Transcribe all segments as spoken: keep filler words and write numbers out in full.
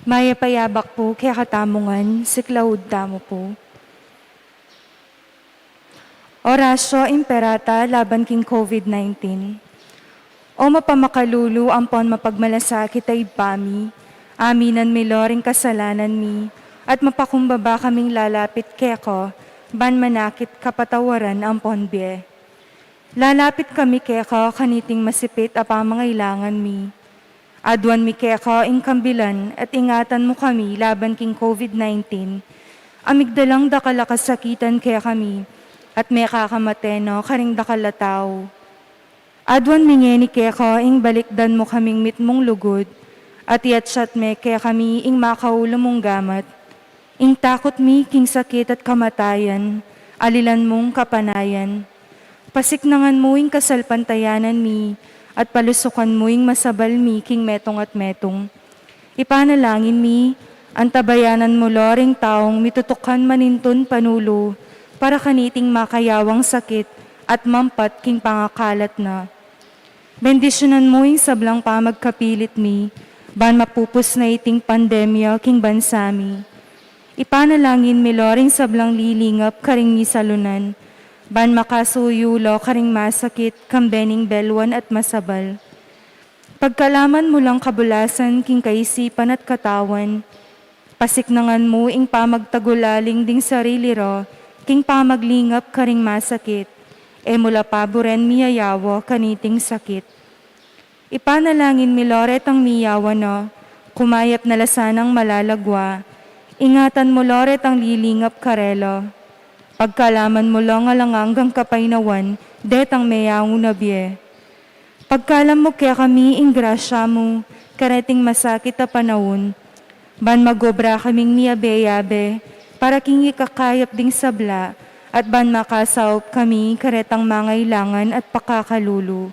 Mayap a yabak pu kekatamu ngan, siklaud tamu pu. Oratio Imperata laban king COVID nineteen. O mapamakalulu ampon mapagmalasakit a Ibpa mi, aminan mi lo ring kasalanan mi, at mapakumbaba kaming lalapit keka, ban manakit kapatawaran ampon bie. Lalapit kami keka kaniting masipit a pamangailangan mi. Aduan mi keka ing kambilan at ingatan mu kami laban king COVID nineteen, a migdalang dakal a kasakitan kekami, at mekakamate na karing dakal a tau. Aduan mi ngeni keka ing balikdan mu kaming mitmung lugud, at iatsat me kekami ing makaulu mung gamat. Ing takut mi king sakit at kamatayan, alilan mung kapanayan. Pasiknangan mu ing kasalpantayanan mi, at palusukan mu ing masabal mi king metung at metung. Ipanalangin mi, antabayanan mu lo ring taung mitutukan manintun panulu para kaniting makayawang sakit at mampat king pangakalat na. Bendisyunan mu ing sablang pamagkapilit mi, ban mapupus na iting pandemya king bansa mi. Ipanalangin mi lo ring sablang lilingap karing misalunan, ban makasuyu lo karing masakit kambe ning belwan at masabal. Pagkalaman mu lang kabulasan king kaisipan at katawan, pasiknangan mu ing pamagtagulaling ding sarili ra king pamaglingap karing masakit, e mu la paburen miyayawa kaniting sakit. Ipanalangin mi lo retang miyawa na, kumayap na la sanang malalagwa, ingatan mu lo retang lilingap karela. Pagkalaman mu lo ing alang anggang kapaynawan detang meyangu na bie. Pagkalam mu kekami ing grasya mu kareting masakit a panaun, ban magobra kaming miyabe-yabe para king ikakayap ding sabla, at ban makasaup kami karetang mangailangan at pakakalulu.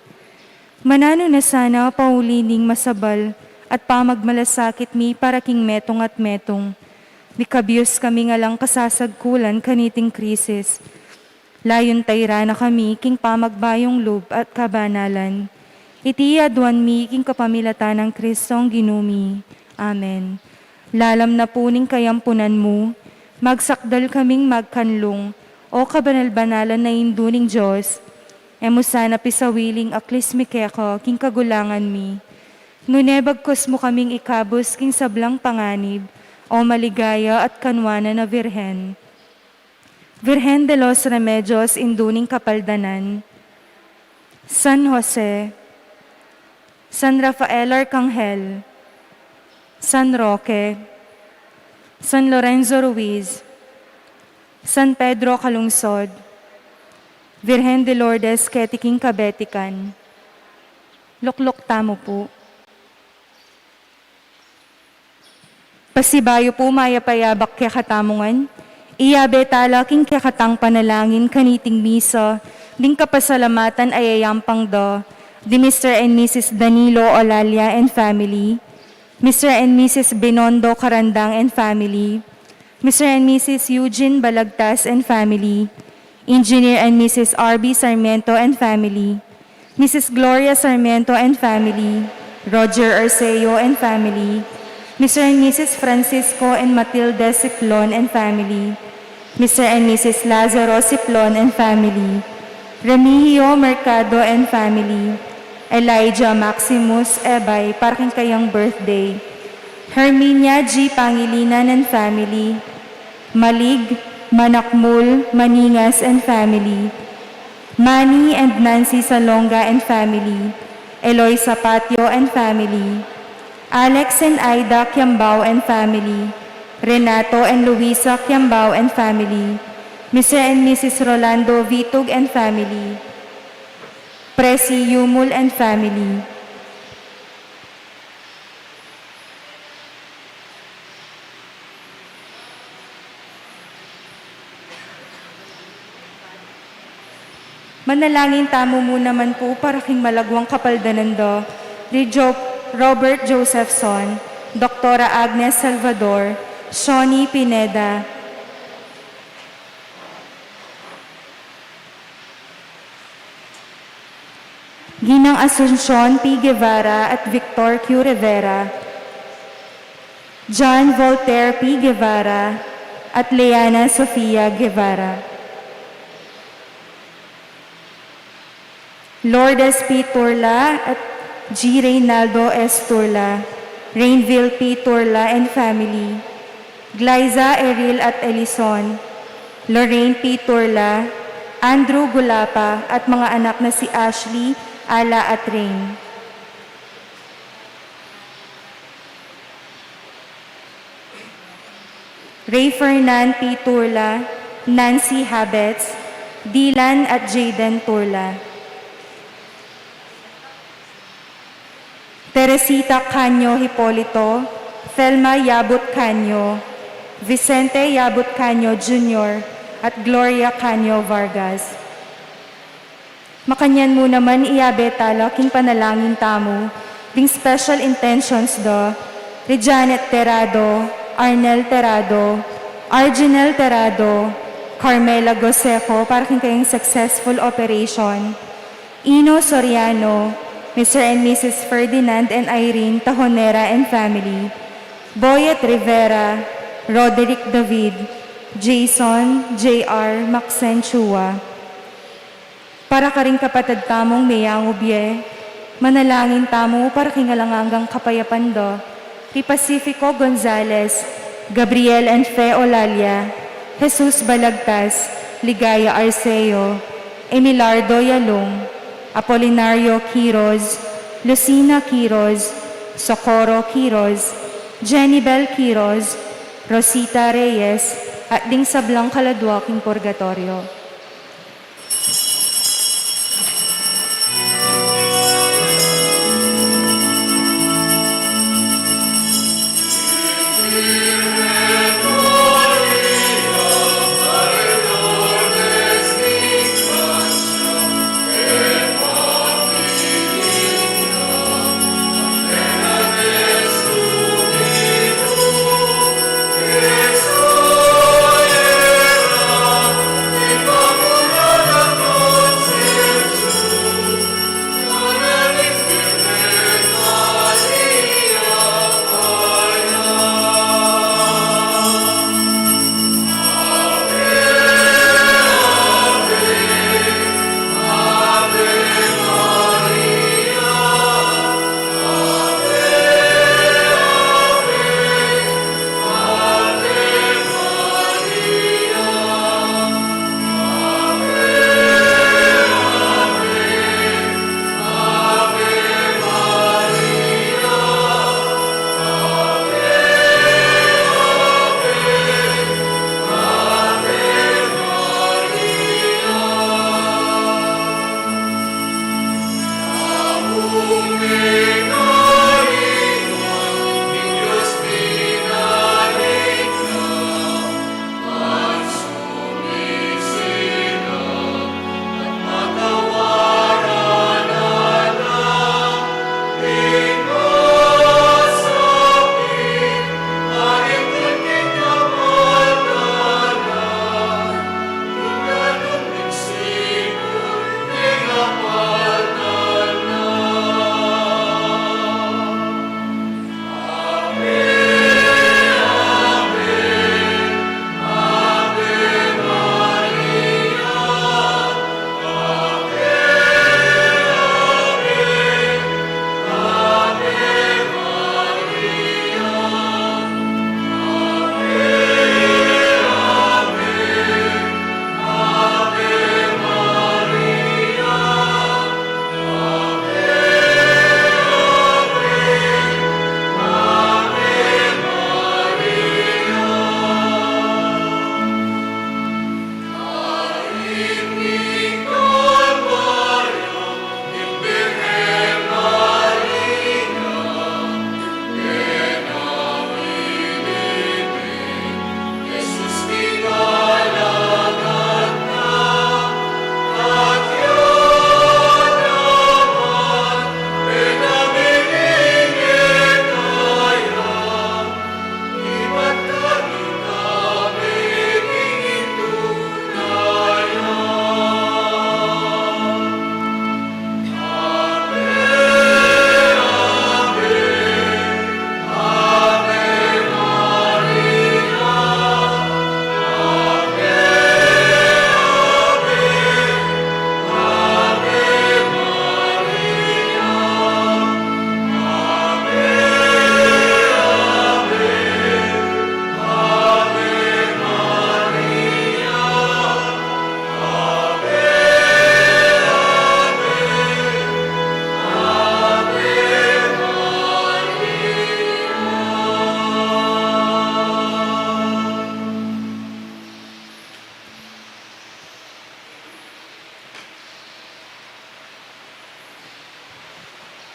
Mananu na sana pauli ning masabal at pamagmalasakit mi para king metung at metung. Mikabius kaming alang kasasagkulan kaniting krisis. Layun tayran na kami king pamagbayung lub at kabanalan. Iti aduan mi king kapamilatan nang Kristong Ginu mi. Amen. Lalam na pu ning kayampunan mu, magsakdal kaming magkanlung, O kabanal-banalan a Indu ning Dios. E mu sana pisawiling aklis mi keka king kagulangan mi, nune bagkus mu kaming ikabus king sablang panganib, O maligaya at kanwanan a Virgen. Virgen de los Remedios, Indu ning Kapaldanan, San Jose, San Rafael Arcangel, San Roque, San Lorenzo Ruiz, San Pedro Calungsod, Virgen de Lourdes keti king kabetikan. Lukluk tamu pu. Pasibayu pu, mayap a yabak kekatamu ngan. Iyabe tala king kekatang panalangin kaniting misa ding kapasalamatan a yayampang da di Mister and Missus Danilo Olalia and family, Mister and Missus Binondo Carandang and family, Mister and Missus Eugene Balagtas and family, Engineer and Missus R B Sarmiento and family, Missus Gloria Sarmiento and family, Roger Arceo and family, Mister and Missus Francisco and Matilde Siplon and family, Mister and Missus Lazaro Siplon and family, Remigio Mercado and family, Elijah Maximus Ebay para king kayang birthday, Herminia G Pangilinan and family, Malig, Manakmul, Maningas and family, Manny and Nancy Salonga and family, Eloy Sapatio and family, Alex and Aida Kiambao and family, Renato and Luisa Kiambao and family, Mister and Missus Rolando Vitug and family, Presi Yumul and family. Manalangin tamu mu naman pu para king malagwang kapaldanan da di Jo-, Robert Josephson, Doktora Agnes Salvador, Shoni Pineda, Ginang Asuncion P Guevara at Victor Q Rivera. John Voltaire P. Guevara at Leana Sofia Guevara. Lourdes P. Turla at G. Reynaldo S. Turla, Rainville P. Turla and family, Glyza, Eril at Elison, Lorraine P. Turla, Andrew Gulapa at mga anak na si Ashley, Ala at Rain. Ray Fernan P. Turla, Nancy Habets, Dylan at Jayden Turla. Teresita Canyo Hipolito, Thelma Yabut Canyo, Vicente Yabut Canyo Junior at Gloria Canyo Vargas. Makanyan mu naman iyabe tala king panalangin tamu ding special intentions da ri Janet Terado, Arnel Terado, Arginel Terado, Carmela Goseco para king kayang successful operation, Ino Soriano, Mister and Missus Ferdinand and Irene Tajonera and family, Boyet Rivera, Roderick David, Jason, J R, Maxen Chua. Para karing kapatad tamung meyangubye, manalangin tamu para king alang anggang kapayapan da ri Pacifico Gonzales, Gabriel and Fe Olalia, Jesus Balagtas, Ligaya Arceo, Emilardo Yalung, Apolinario Quiroz, Lucina Quiroz, Socorro Quiroz, Jenibel Quiroz, Rosita Reyes, at ding sablang kaladua king purgatorio.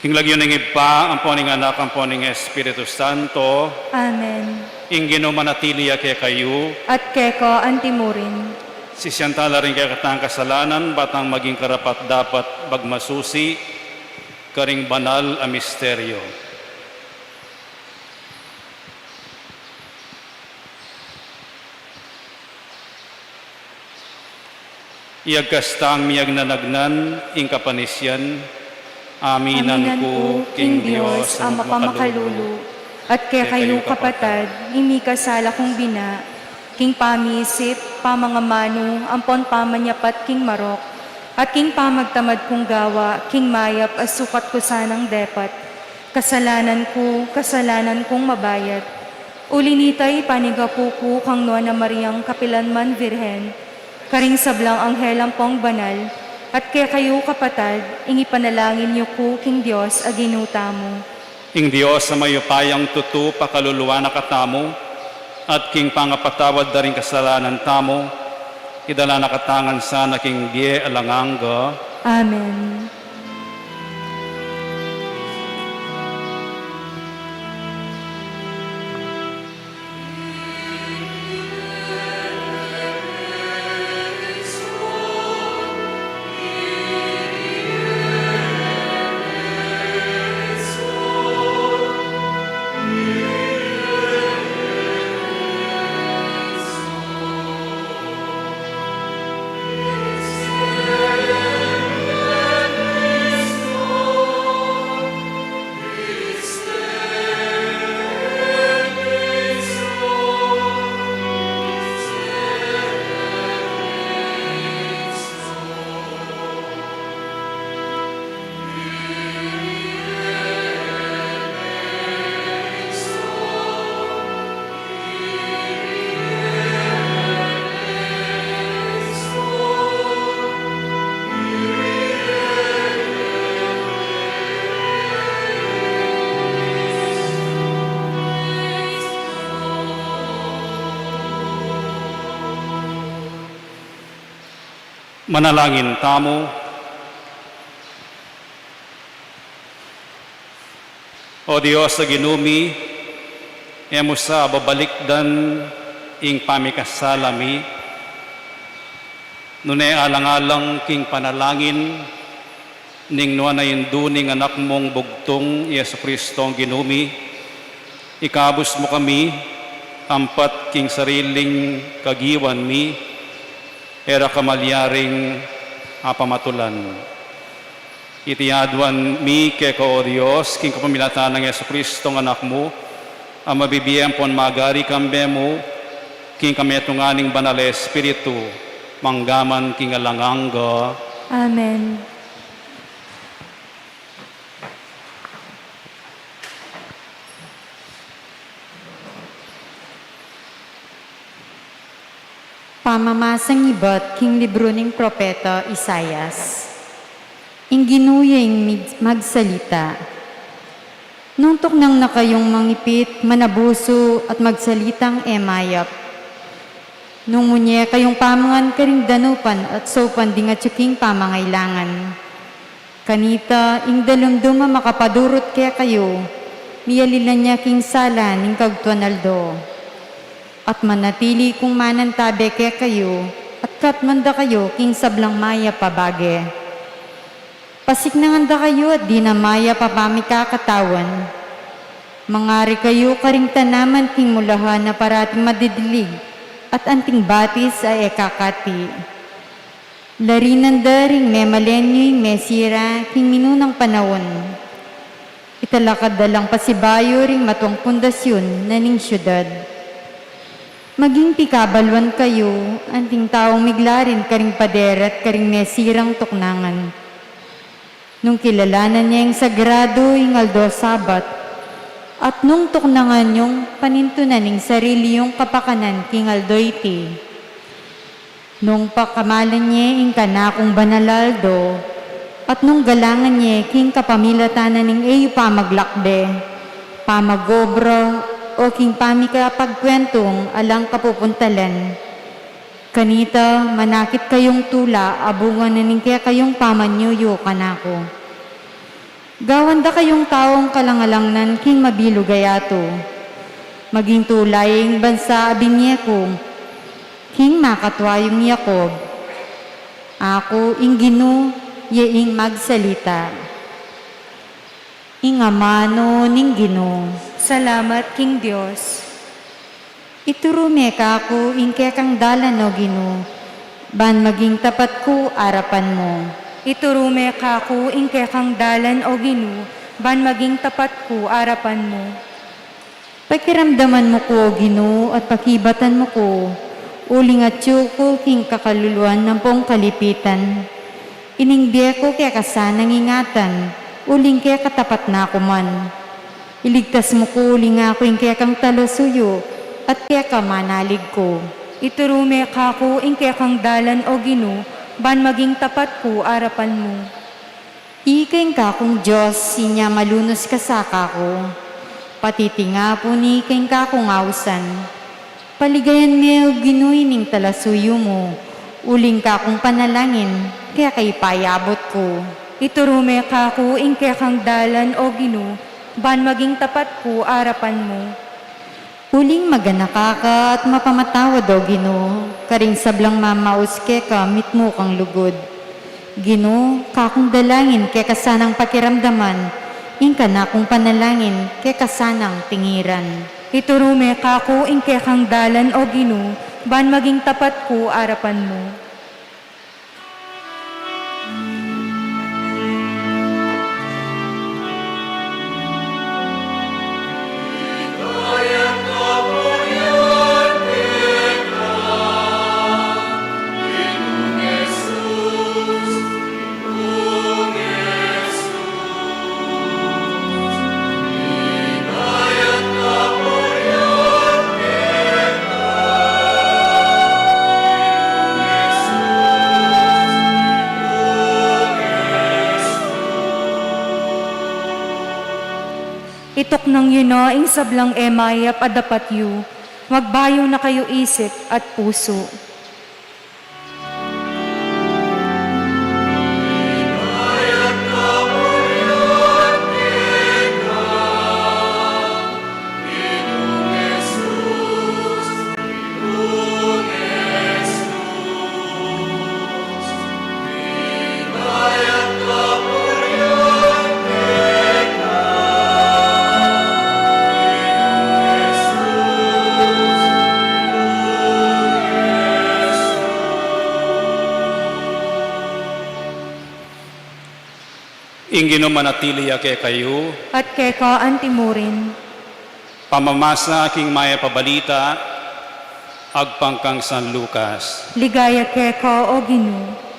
King lagyu ning Ibpa, ampo ning Anak, ampo ning Espiritu Santo. Amen. Ing Ginu manatili ya kekayu. At keka antimurin. Sisian tala ring kekatang kasalanan, ba tang maging karapat-dapat magmasusi karing banal a misteryo. Iyagkas tang miyagnanagnan ing kapanisian, aminan ku king Dios a mapamakalulu, at kekayu kapatad, ing mikasala kung bina, king pamisip, pamangamanu, ampon pamanyapat king marok, at king pamagtamad kung gawa, king mayap a sukat ku sanang depat. Kasalanan ku, kasalanan kung mabayat. Uli nita, ipanigapu ku kang Nuan a Mariang kapilan man Virgen, karing sablang anghel ampong banal, at kekayu kapatad, ing ipanalangin yu ku king Dios a Ginu tamu. Ing Dios a mayupayang tutu pakaluluan na katamu, at king pangapatawad da ring kasalanan tamu, idala na kata ngan sana king bie alang angga. Amen. Manalangin tamu. O Dios a Ginu mi, e mu sa babalikdan ing pamikasala mi, nune alang-alang king panalangin ning nuan a indu ning Anak mung bugtung, i Jesucristo a Ginu mi, ikabus mu kami ampat king sariling kagiwan mi, e ra ka malyaring apamatulan. Iti aduan mi keka, o Dios, king kapamilatan nang Jesucristo a Anak mu, a mabibie ampon magari kambe mu, king kametungan ning Banal a Espiritu, mangga man king alang angga. Amen. Pamamasang ibat king libru ning propeta Isaias. Ing Ginu ya ing mig-, magsalita. Nung tuknang na kayung mangipit, manabusu, at magsalitang e mayap, nung munye kayung pamangan karing danupan at saupan ding atyu king pamangailangan, kanita, ing dalumdum a makapadurut kekayu, miyalilan ya king sala ning kagtuan aldo. At manatili kung manantabe kekayu, at katman da kayu king sablang mayap a bage. Pasiknangan da kayu at dinan mayap a pamikakatawan. Mangari kayu karing tanaman king mulahan a parating madidilig, at anting batis a e kakati. Larinan da ring memalenyu ing mesira king minunang panaun. Italakad da lang pasibayu ring matuang pundasyun na ning syudad. Maging pikabaluan kayu, anting taung miglarin karing pader at karing mesirang tuknangan. Nung kilalanan ye ing sagradu ing aldo Sabat, at nung tuknangan yung panintunan ing sarili yung kapakanan king aldo iti, nung pakamalan ye ing kanakung banal a aldo, at nung galangan ye king kapamilatan na ning e yu pamaglakbe, pamag-obra, o king pamikapagkwentung alang kapupuntalan, kanita, manakit kayung tula a bunga na ning kekayung pamanyuyu kanaku. Gawan da kayung taung kalangalangnan king mabilug a yatu. Maging tula ing bansa a binye ku king makatua yung Yakob. Aku ing Ginu, ye ing magsalita. Ing amanu ning Ginu. Salamat king Dios. Ituru me kaku ing kekang dalan, O Ginu, ban maging tapat ku arapan mu. Ituru me kaku ing kekang dalan, O Ginu, ban maging tapat ku arapan mu. Pakiramdaman mu ku, O Ginu, at pakibatan mu ku, uling atyu ku king kakaluluan ampong kalipitan. Ining bie ku keka sanang ingatan, uling keka tapat na ku man. Iligtas mu ku uling aku ing kekang talasuyu, at keka manalig ku. Ituru me kaku ing kekang dalan, O Ginu, ban maging tapat ku arapan mu. Ika ing kakung Dios, inya malunus ka sa kaku. Patitingapu ni ika ing kakung ausan. Paligayan me, O Ginu, ining talasuyu mu, uling kakung panalangin, keka ipayabut ku. Ituru me kaku ing kekang dalan, O Ginu, ban maging tapat ku arapan mu. Uling maganaka ka at mapamatawad, O Ginu, karing sablang mamaus keka mitmu kang lugud. Ginu, kakung dalangin keka sanang pakiramdaman, ing kanakung panalangin keka sanang tingiran. Ituru me kaku ing kekang dalan, O Ginu, ban maging tapat ku arapan mu. Ituknang yu na ing sablang e mayap a dapat yu, magbayu na kayu isip at pusu. Ing Ginu manatili ya kekayu. At keka antimurin. Pamamasa king Mayap a Balita agpang kang San Lucas. Ligaya keka, O Ginu.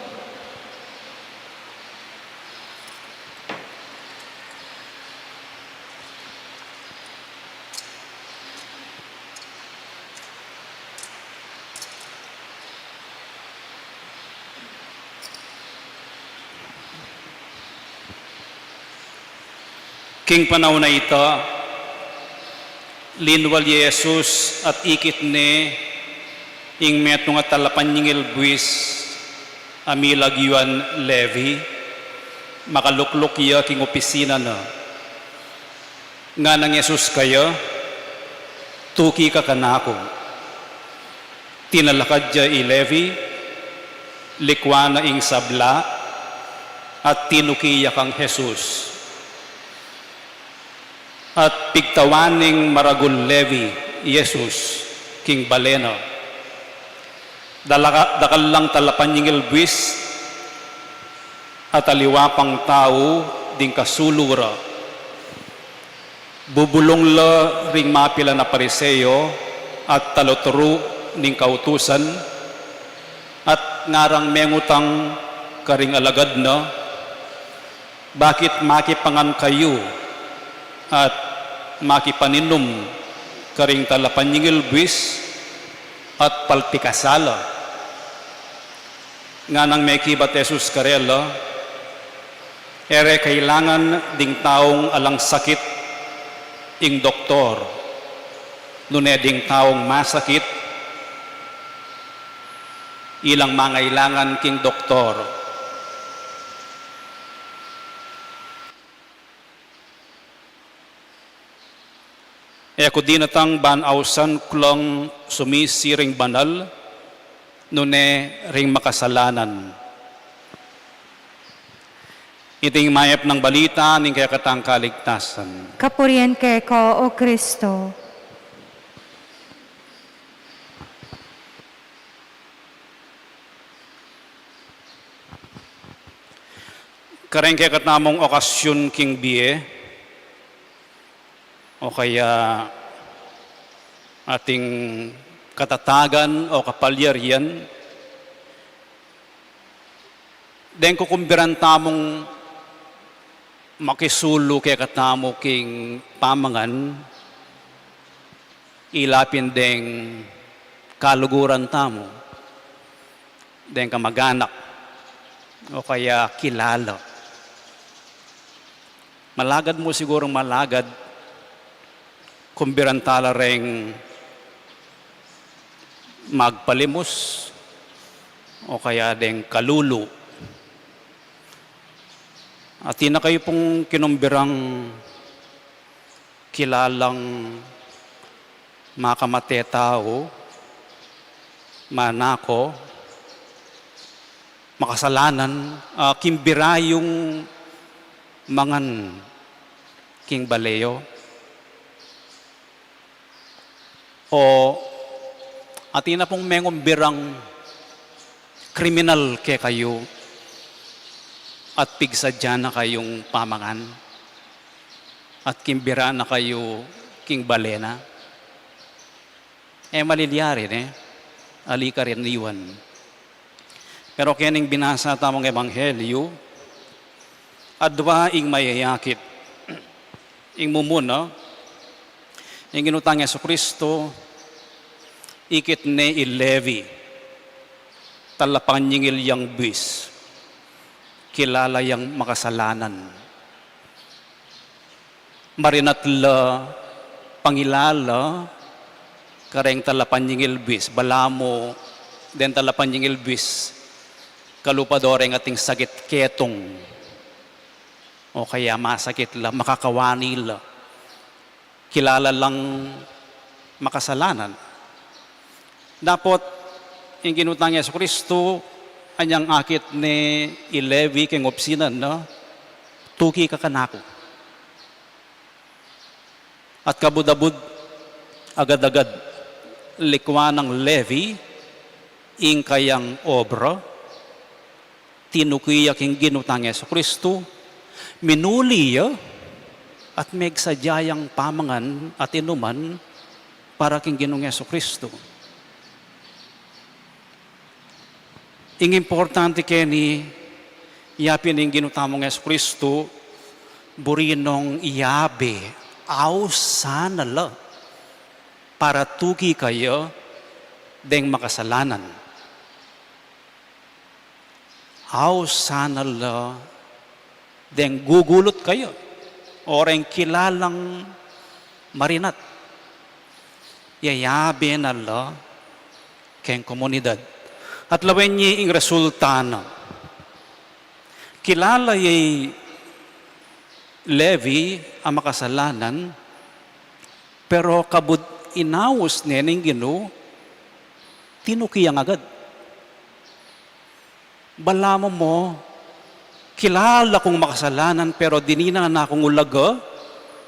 King panaun a ita, linwal i Jesus at ikit ne ing metung a talapanyingil buis a milagyuan Levi, makalukluk ya king opisina na. Nganang Jesus kaya, "Tuki ka kanaku." Tinalakad ya i Levi, likuan na ing sabla, at tinuki ya kang Jesus. At pigtawan ning maragul Levi i Jesus king bale na. Dalaka-, dakal lang talapanyingil buis at aliwa pang tau ding kasulu ra. Bubulung la ring mapilan a Pariseo at taluturu ning kautusan, at ngarang mengutang karing alagad na, "Bakit makipangan kayu at makipaninum karing talapanyingil buis at paltikasa la?" Nganang mekibat Jesus karela, "E re kailangan ding taung alang sakit ing doktor, nune ding taung masakit, ilang mangailangan king doktor." E ku dinatang ban ausan ku lang sumisi ring banal, nune ring makasalanan. Iti ing mayap a balita ning kekatang kaligtasan. Kapurian keka, O Kristo. Kareng kekatamung okasyun king bie, o kaya ating katatagan o kapalyarian, deng kukumbiran tamung makisulu kekatamu king pamangan, ila pin deng kaluguran tamu, deng kamaganak, o kaya kilala. Malagad mu sigurung malagad, kumbiran tala reng magpalimus, o kaya deng kalulu. Atin na kayu pung kinumbirang kilalang makamate tau, manako, makasalanan, a, kimbira yung mangan king bale yu. O atin na pung mengumbirang kriminal kekayu at pigsadya na kayung pamangan at kimbira na kayu king bale na. E malilyari ne, ali karaniwan. Pero kening binasa tamung ebanghelyu, adwa ing mayayakit. Ing mumuna, ing Ginu tang Jesucristo, ikit ne i Levi, talapanyingil yang bis, kilala yang makasalanan. Marinat la pangilala kareng talapanyingil bis, balamu deng talapanyingil bis, kalupa do reng ating sakit ketung. O kaya masakit la, makakawani la. Kilala lang makasalanan. Dapot, ing Ginu tang Jesucristo, anyang akit ne i Levi keng opsinan na, tuki ka kanaku. At kabud-abud, agad-agad, likwan nang Levi ing kayang obra, tinuki ya king Ginu tang Jesucristo, minuli ya, at megsadya yang pamangan at inuman para king Ginung Jesucristo. Ing importante keni, yapin ing Ginu tamung Jesucristo, buri nong yabe, ausan na la, para tuki kaya deng makasalanan. Ausan na la deng gugulut kaya, o reng kilalang marinat. Yayabe na la keng komunidad. At lawen ye ing resulta na. Kilala ye i Levi a makasalanan, pero kabud inaus ne ning Ginu, tinuki yang agad. Balamu mo, kilala kung makasalanan, pero dininan na kung ulaga,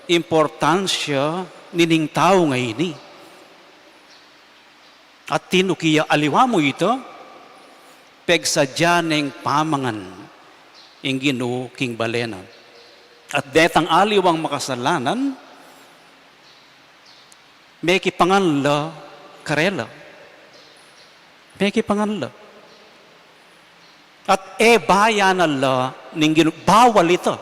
importansya nining tau ngeni. At tinuki ya, aliwa mu ita, pegsadya neng pamangan ing Ginu king bale na. At detang aliwang makasalanan, mekipangan la karela. Mekipangan la. At e bayanan la ning Ginu, bawal ita.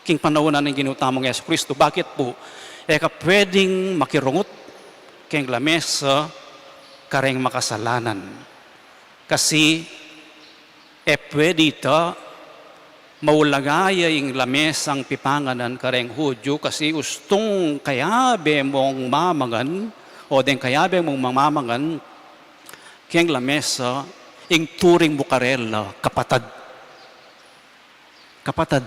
King panaun na ning Ginu tamung Jesucristo, bakit pu? E ka pwedeng makirungut keng lamesa kareng makasalanan. Kasi e pwede ita maulaga ya ing lamesang pipanganan kareng Hudyu, kasi ustung kayabe mung mamangan, o deng kayabe mung mamamangan keng lamesa, ing turing mu karela kapatad. Kapatad.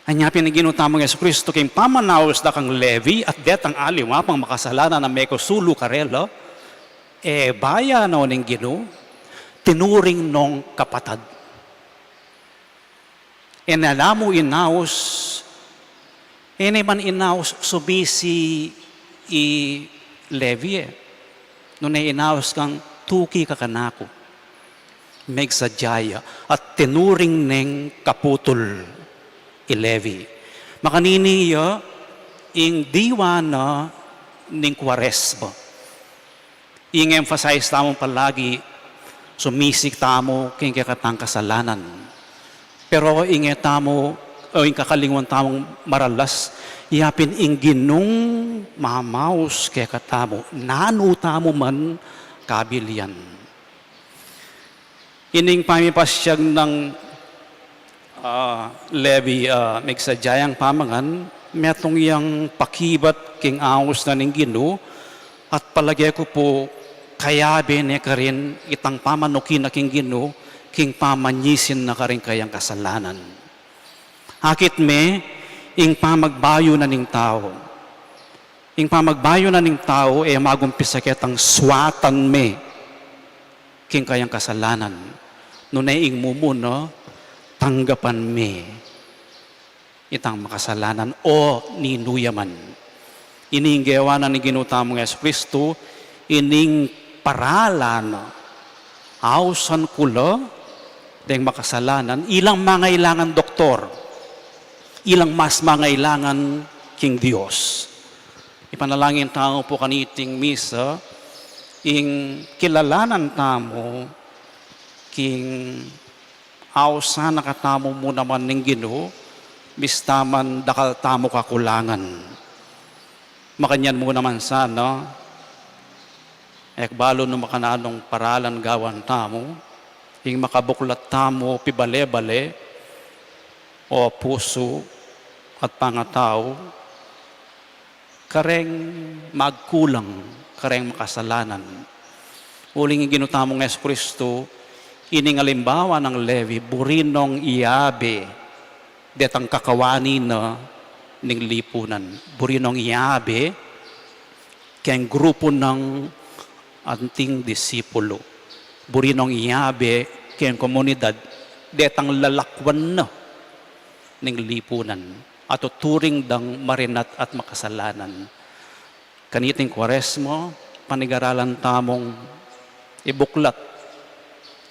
Anya pin ing Ginu tamung Jesucristo king pamanaus da kang Levi at detang aliwa pang makasalanan a mekasulu karela, e baya no ning Ginu, tinuring nong kapatad. E ne la mu inaus, e ne man inaus sumisi i Levi e. Nune inaus kang tuki ka kanaku. Megsadya ya, at tinuring neng kaputul i Levi. Makanini ya ing diwa na ning Kuaresma. Ing emphasize tamu palagi, sumisi tamu king kekatang kasalanan. Pero ing e tamu, o ing kakalingwan tamung maralas, yapin ing Ginung mamaus kekatamu, nanu tamu man kabilian. Ining pamipasyag nang, ah, Levi, ah, megsadya yang pamangan, metung yang pakibat king aus na ning Ginu, at palage ku pu kayabe ne karin itang pamanuki na king Ginu, king pamanyisin na karing kayang kasalanan. Akit me, ing pamagbayu na ning tau. Ing pamagbayu na ning tau, e magumpisa ketang suatan me king kayang kasalanan. Nune ing mumuna, tanggapan me itang makasalanan o ninu ya man. Ini ing gewa na ning Ginu tamung Jesucristo, ining paralan, ausan ku la deng makasalanan, ilang mangailangan doktor, ilang mas mangailangan king Dios. Ipanalangin tamu pu kaniting misa, ing kilalanan tamu king ausan na katamu mu naman ning Ginu, bista man dakal tamu kakulangan. Makanyan mu naman sana, e ku balu nung makananung paralan gawan tamu, ing makabuklat tamu pibale-bale, o pusu at pangatau, kareng magkulang, kareng makasalanan. Uling ing Ginu tamung Jesucristo, ining alimbawa nang Levi, buri nong iabe detang kakawani na ning lipunan. Buri nong iabe keng grupu nang anting disipulu. Buri nong iabe keng komunidad detang lalakwan na ning lipunan a tuturing dang marinat at makasalanan. Kaniting Kuaresma, panigaralan tamung ibuklat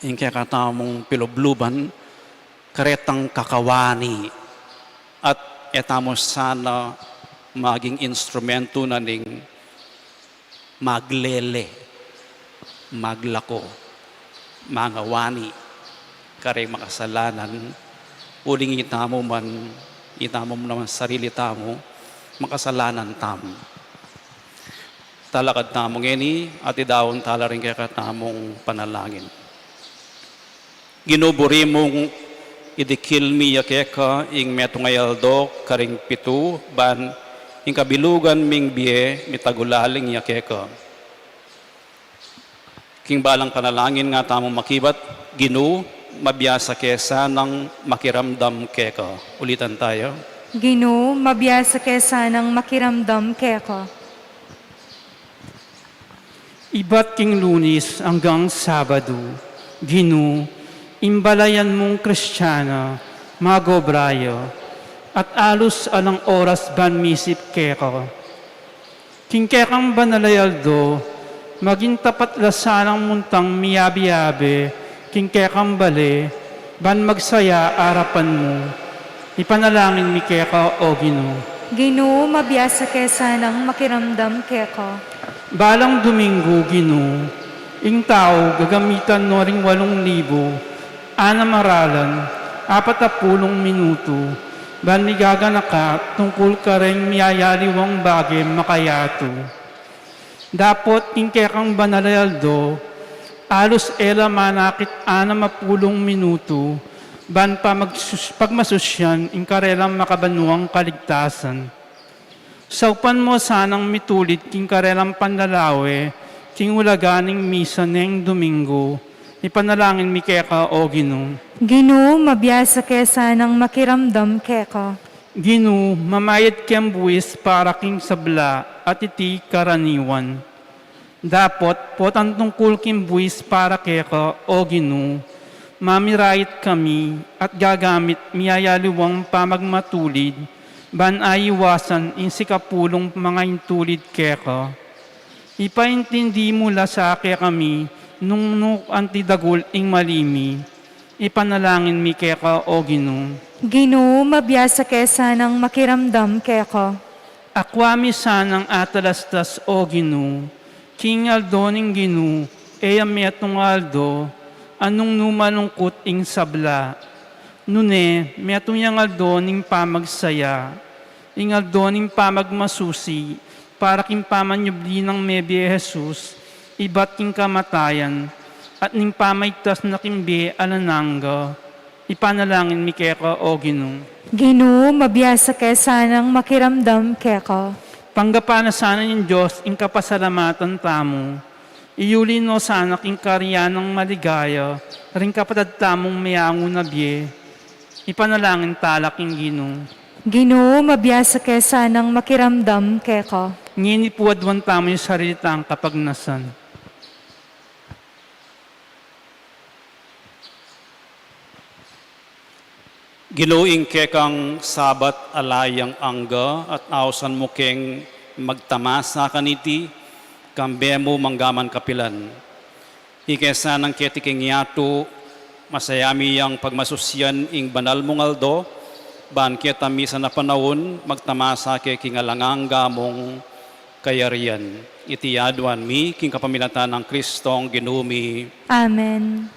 ing kekatamung pilubluban karetang kakawani at e tamu sana maging instrumentu na ning maglele, maglako, mangawani kareng makasalanan, uling itamu man, itamu naman sarili tamu, makasalanan tamu. Talakad tamu ngeni at idaun tala ring kekatamung panalangin. Ginu, buri mung idikil mi ya keka ing metung a aldo karing pitu, ban ing kabilugan ming bie mitagulaling ya keka. King balang panalangin nga tamung makibat, Ginu, mabiasa ke sanang makiramdam keka. Ulitan taya. Ginu, mabiasa ke sanang makiramdam keka. Ibat king Lunis anggang Sabadu, Ginu, ing balayan mung Kristiana, magobra ya, at alus alang oras ban misip keka. King kekang banal a aldo, maging tapat la sanang muntang miyabe-yabe king kekang bale, ban magsaya arapan mu. Ipanalangin mi keka, O Ginu. Ginu, mabiasa ke sanang makiramdam keka. Balang Duminggu, Ginu, ing tau gagamitan no ring walung libu, anam a ralan, apat a pulung minutu, ban migaganaka tungkul kareng miyayaliwang bage makayatu. Dapot king kekang banal a aldo, alus e la manakit anam a pulung minutu, ban pamagsus-, pagmasusyan ing karelang makabanuang kaligtasan. Saupan mo sanang mitulid king karelang panlalawe, king ulaga ning misa neng Duminggu, ipanalangin mi keka, O Ginu. Ginu, mabiasa ke sanang makiramdam keka. Ginu, mamayad keng buis para king sabla, at iti karaniwan. Dapot, potang tungkul king buis para keka, O Ginu, mamirait kami, at gagamit mi ing aliwang pamagmatulid, ban aiwasan ing sikapulung mangaintulid keka. Ipaintindi mu la sa kekami, nung nanu anti dagul ing mali mi. Ipanalangin mi keka, O Ginu. Ginu, mabiasa ke sanang makiramdam keka. Akua mi sanang atalastas, O Ginu, king aldo ning Ginu, e ya metung aldo, a nung nu malungkut ing sabla. Nune, metung yang aldo ning pamagsaya, ing aldo ning pamagmasusi, para king pamanyubli nang mebie Jesus, ibat king kamatayan, at ning pamaitas na king bie alang angga. Ipanalangin mi keka, O Ginu. Ginu, mabiasa ke sanang makiramdam keka. Tanggapan na sana ning Dios ing kapasalamatan tamu. Iyuli no sana king karian nang maligaya, ring kapatad tamung meangu na bie. Ipanalangin tala king Ginu. Ginu, mabiasa ke sanang makiramdam keka. Ngeni pu aduan tamu ing sarili tang kapagnasan. Ginu, ing kekang sabat ala yang angga at ausan mu keng magtamasa kaniti, kambe mu manggaman kapilan. Ike sanang keti king yatu, masaya mi yang pagmasusian ing banal mung aldo, ban keta misan a panaun magtamasa ke king alang angga mung kayarian. Iti aduan mi king kapamilatan nang Kristong Ginu mi. Amen.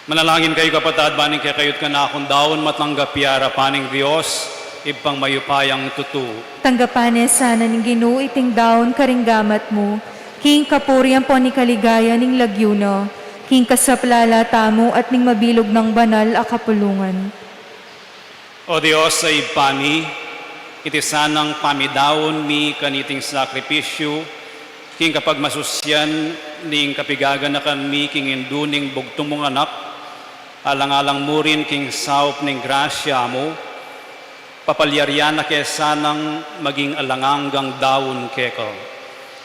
Manalangin kayu, kapatad, ban ing kekayu't kanakung daun matanggap ya king arapan ning Dios, Ibpang mayupayang tutu. Tanggapan ne sana ning Ginu iting daun karing gamat mu, king kapurian ampon king kaligayan ning lagyu na, king kasaplalan tamu at ning mabilug nang banal a kapulungan. O Dios a Ibpa mi, iti sanang pamidaun mi kaniting sakripisyu, king kapagmasusian ning kapigaganakan mi king indu ning bugtung mung Anak, alang-alang mu rin king saup ning grasya mu, papalyarian na ke sanang maging alang anggang daun keka.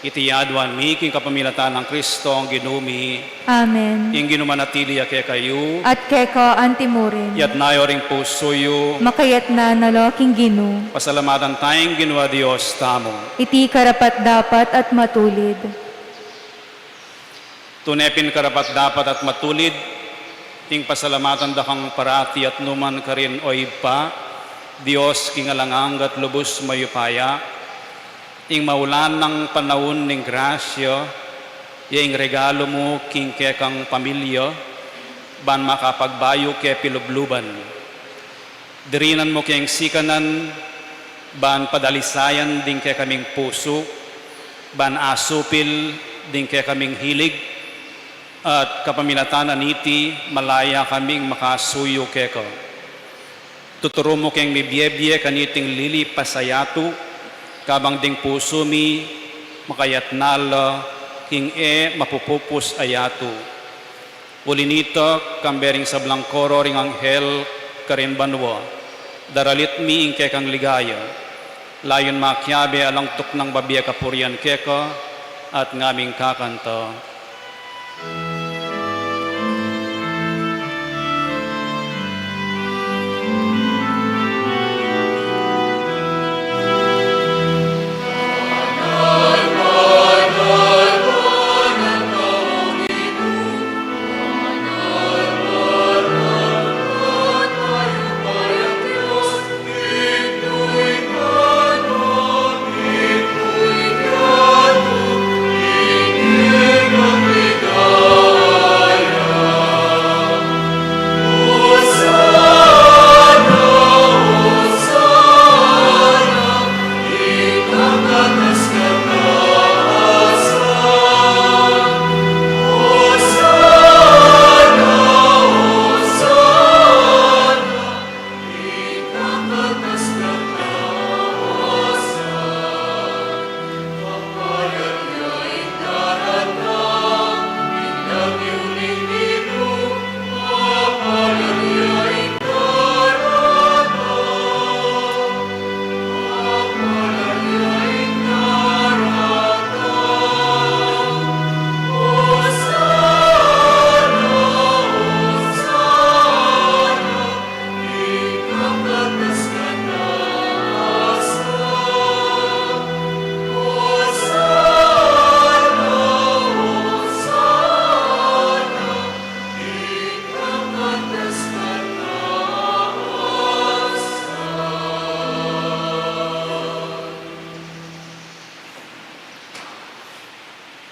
Iti aduan mi king kapamilatan nang Kristong Ginu mi. Amen. Ing Ginu manatili ya kekayu. At keka anti mu rin. Itas yu ring pusu yu. Makatas na la king Ginu. Pasalamatan taya ing Ginu a Dios tamu. Iti karapat-dapat at matulid. Tune pin karapat-dapat at matulid, ing pasalamatan da kang parati at nu man karin, O Ibpa, Dios king alang angga at lubus mayupaya, ing maulan nang panaun ning grasya, ya ing regalu mu king kekang pamilya, ban makapagbayu ke pilubluban. Dirinan mu keng sikanan, ban padalisayan ding kekaming pusu, ban asupil ding kekaming hilig, at kapamilatan na niti, malaya kaming makasuyu keka. Tuturu mu keng mibiebie kaniting lilipas a yatu, kabang ding pusu mi makayatna la king e mapupupus a yatu. Uli nita, kambe ring sablang koro ring anghel karin banua, daralit mi ing kekang ligaya, layun makiabe alang tuknang babie kapurian keka, at ngaming kakanta.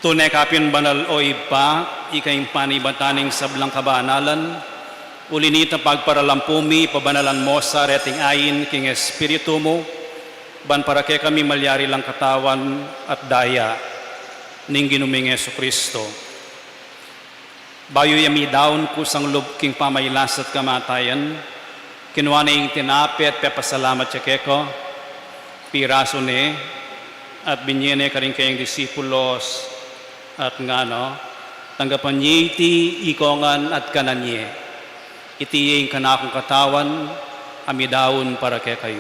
Tune ka pin banal, O Ibpa, ika ing panibatan ning sablang kabanalan. Uli nita, pagparalampu mi, pabanalan mo sa reting ain king Espiritu mu, ban para kekami malyari lang katawan at daya ning Ginu ming Jesucristo. Bayu ya midaun kusang lub king pamailas at kamatayan, kinua ne ing tinape at pepasalamat ya keka, pirasu ne, at binye ne karing kayang disipulos, at ngana, tanggapan ye iti ikongan at kanan ye. Iti ing kanakung katawan, a midaun para kekayu.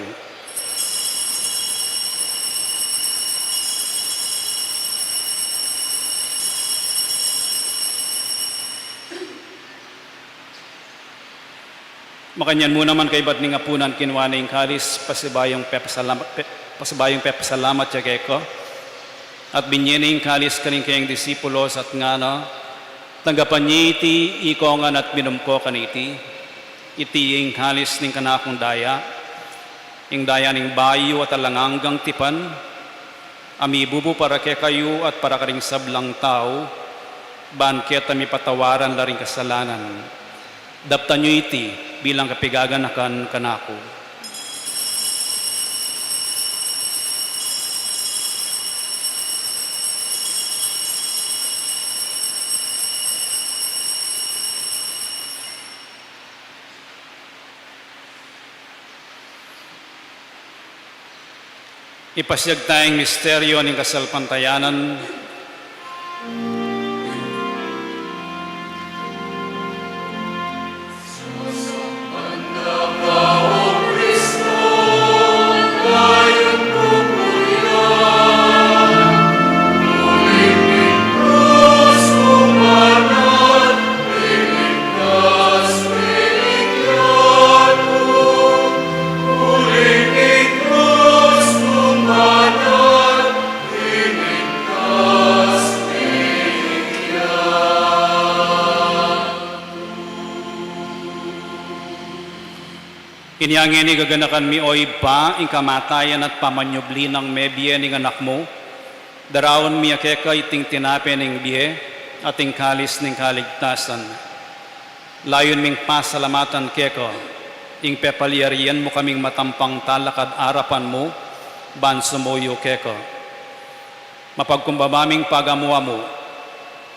Makanyan mu naman kaybat ning apunan, kinua ne ing kalis, pasibayung pepasalamat, pe-, pasibayung pepasalamat ya keka, at binye ne ing kalis karing kayang disipulos, at ngana, tanggapan ye iti ikongan at minum ko kaniti. Iti ing kalis ning kanakung daya, ing daya ning bayu at alang anggang tipan, a mibubu para kekayu at para karing sablang tau, ban keta mipatawaran la ring kasalanan. Daptan yu iti bilang kapigaganakan kanaku. Ipasiag taya ing misteryo ning kasalpantayanan. Inya ngeni gaganakan mi, O Ibpa, ing kamatayan at pamanyubli nang mebie ning Anak mu. Daraun mi keka iting tinape ning bie at ing kalis ning kaligtasan. Layun ming pasalamatan keka ing pepalyarian mu kaming matampang talakad arapan mu ban sumuyu keka. Mapagkumbaba ming pagamu-amu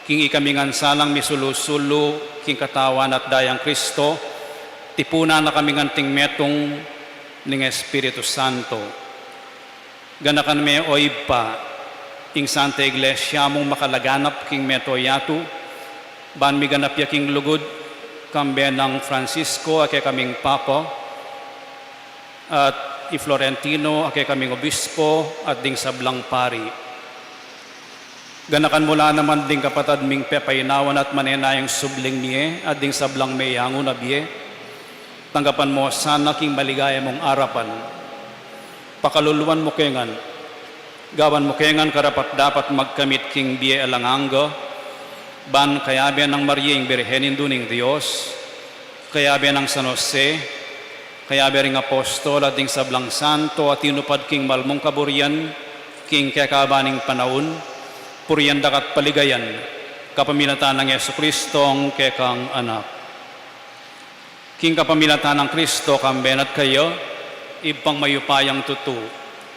king ikami ngan sanang misulu-sulu king katawan at dayang Kristo, tipunan na kami ngan king metung ning Espiritu Santo. Ganakan me, O Ibpa, ing Santa Iglesia mung makalaganap king mabilug a yatu, ban miganap ya king lugud, kambe nang Francisco a kekaming Papa, at i Florentino a kekaming Obispo, at ding sablang pari. Ganakan mu la naman ding kapatad ming pepainawan at manenayang subling mie, at ding sablang meyangu na bie. Tanggapan mu sana king maligaya mung arapan. Pakaluluan mu ke ngan. Gawan mu ke ngan karapat-dapat magkamit king bie alang angga, ban kayabe nang Maria ing Birhen Indu ning Dios, kayabe nang San Jose, kayabe ring apostol at ding sablang santo a tinupad king malmung kaburian king kekaban ning panaun, purian da ka at paligayan kapamilatan nang Jesucristo a kekang Anak. King kapamilatan nang Kristo, kambe na at kaya, Ibpang mayupayang tutu,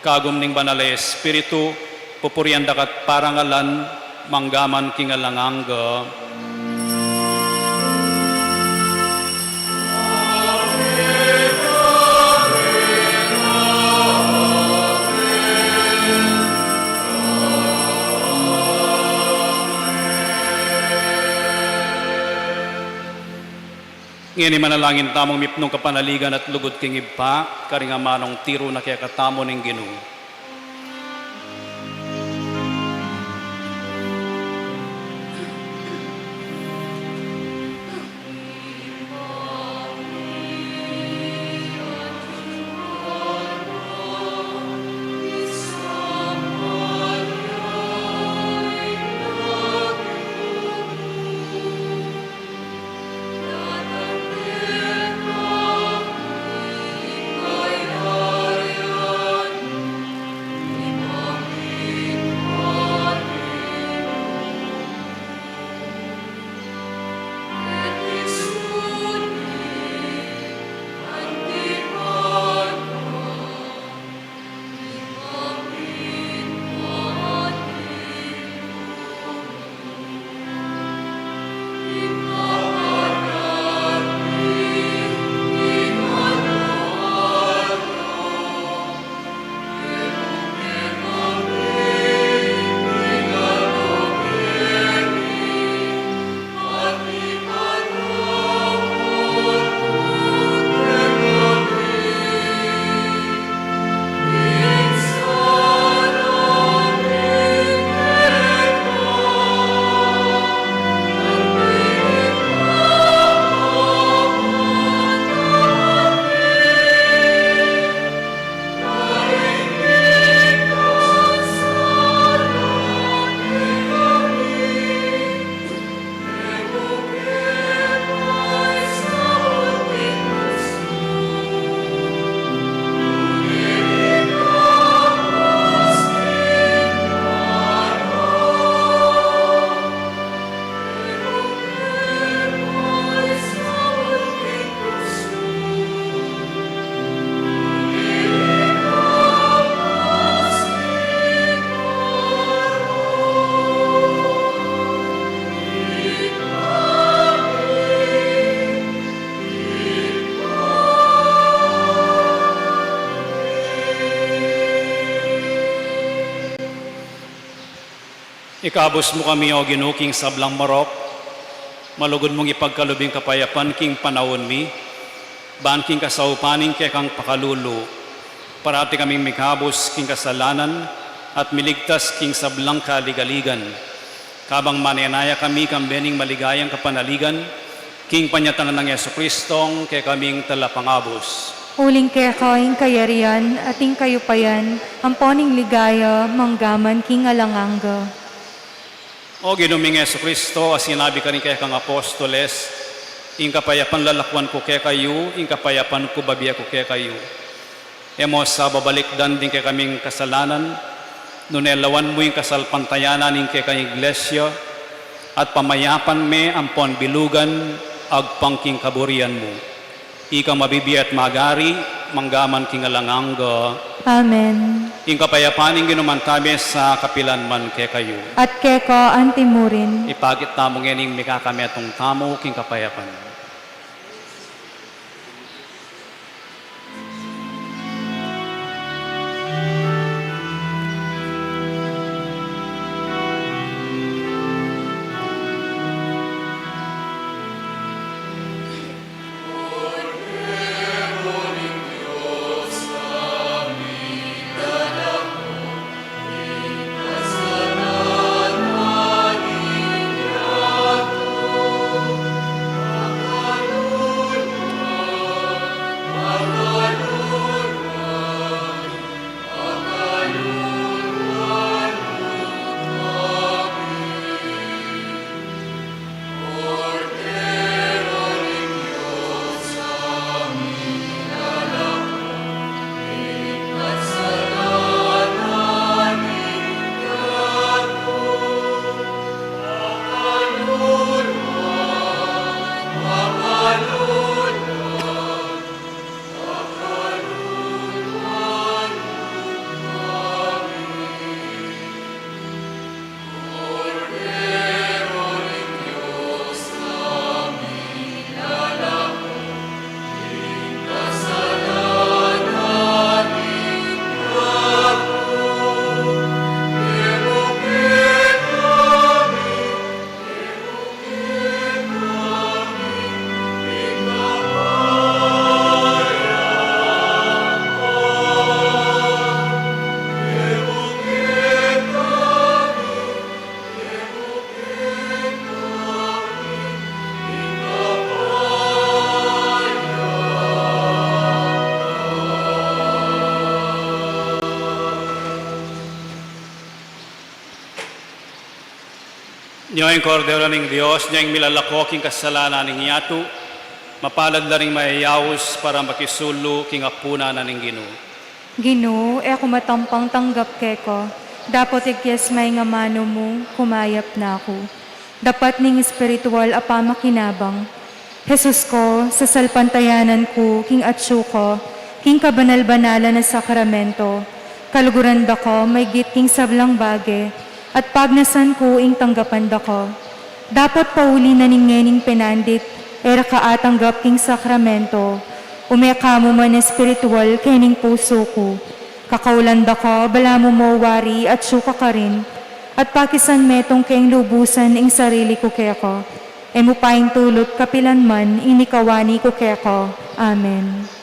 kagum ning Banal a Espiritu, pupurian da ka at parangalan, mangga man king alang angga. Ngeni manalangin tamung mipnung kapanaligan at lugud king Ibpa, karing amanung tiru na kekatamu ning Ginu. Ikabus mu kami, O Ginu, king sablang marok, malugud mung ipagkalub ing kapayapan king panaun mi, ban king kasaupan ning kekang pakalulu, parati kaming mikabus king kasalanan at miligtas king sablang kaligaligan. Kabang manenaya kami kambe ning maligayang kapanaligan, king panyatang nang Jesucristong kekaming Talapangabus. Uling keka ing kayarian at ing kayupayan, ampo ning ligaya, mangga man king alang angga. O Ginu ming Jesucristo, a sinabi karing kekang apostoles, ing kapayapan lalakuan ku kekayu, ing kapayapan ku babie ku kekayu. E mu sa babalikdan ding kekaming kasalanan, nune lawan mu ing kasalpantayanan ning kekang Iglesia, at pamayapan me ampon bilugan, agpang king kaburian mu. Ika mabibie at magari, mangga man king alang angga. Amen. Ing kapayapan ning Ginu mantabe sa kapilan man kekayu. At keka antimurin. Ipakit tamu ngening mikakametung tamu king kapayapan. Nyo ing Kordero ning Dios, nyo ing milalako king kasalanan ning yatu, mapalad la ring mayayaus para makisulu king apunan na ning Ginu. Ginu, e ku matampang tanggap keka, dapot igyas me ing amanu mu, kumayap na ku. Dapat ning espiritual a pamakinabang. Jesus ko, sasalpantayanan ku king atsu ka king kabanal-banalan a sakramento, kaluguran da ka maygit king sablang bage, at pagnasan ku ing tanggapan da ka. Dapot pauli na ning ngening penandit, e ra ka atanggap king sakramento, ume ka mu man espiritual kening pusu ku. Kakaulan da ka, balamu mo wari atsu ka karin, at pakisan metung keng lubusan ing sarili ku keka. E mu paintulut kapilan man ing mikawani ku keka. Amen.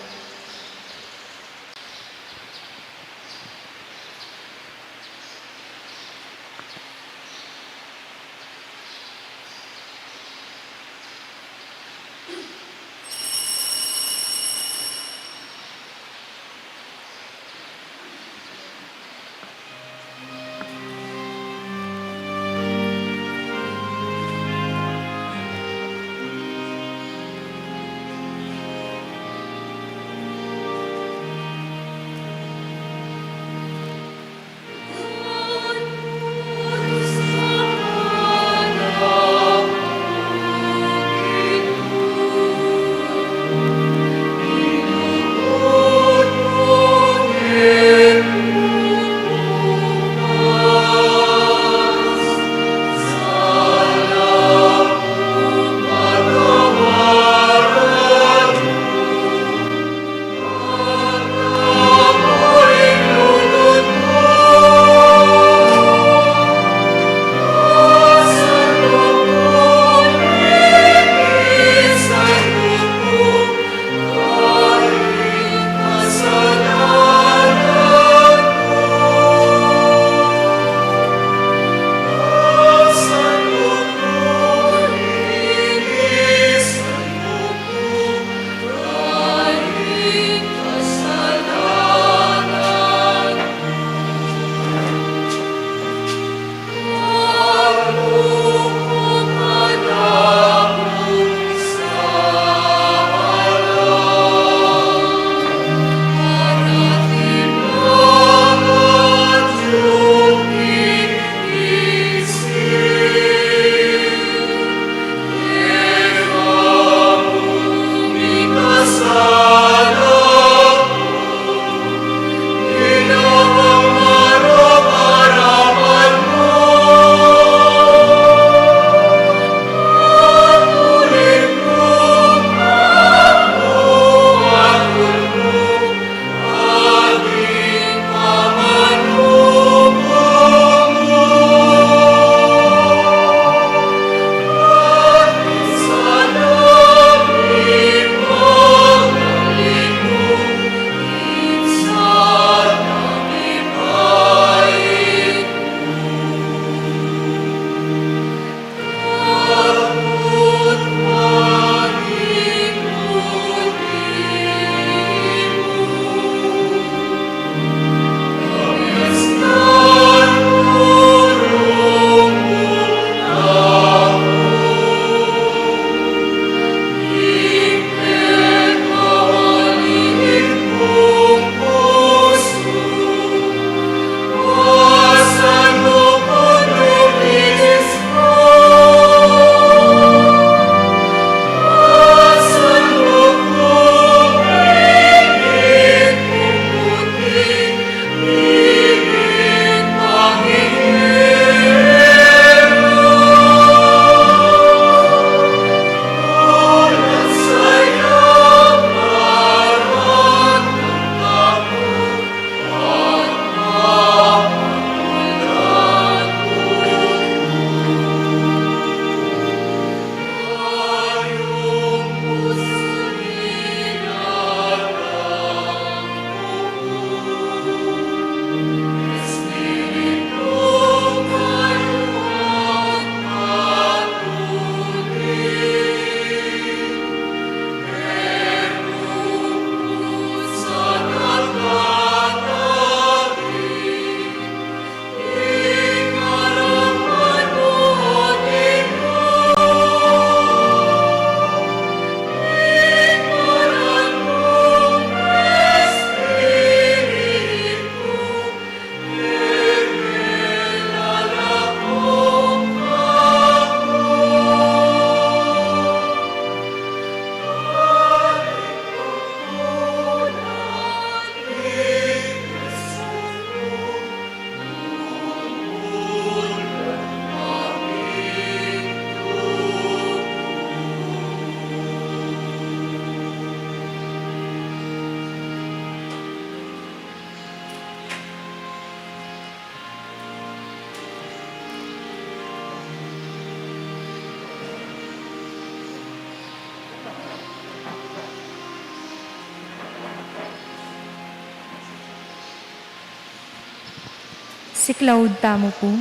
Siklaud tamu pu.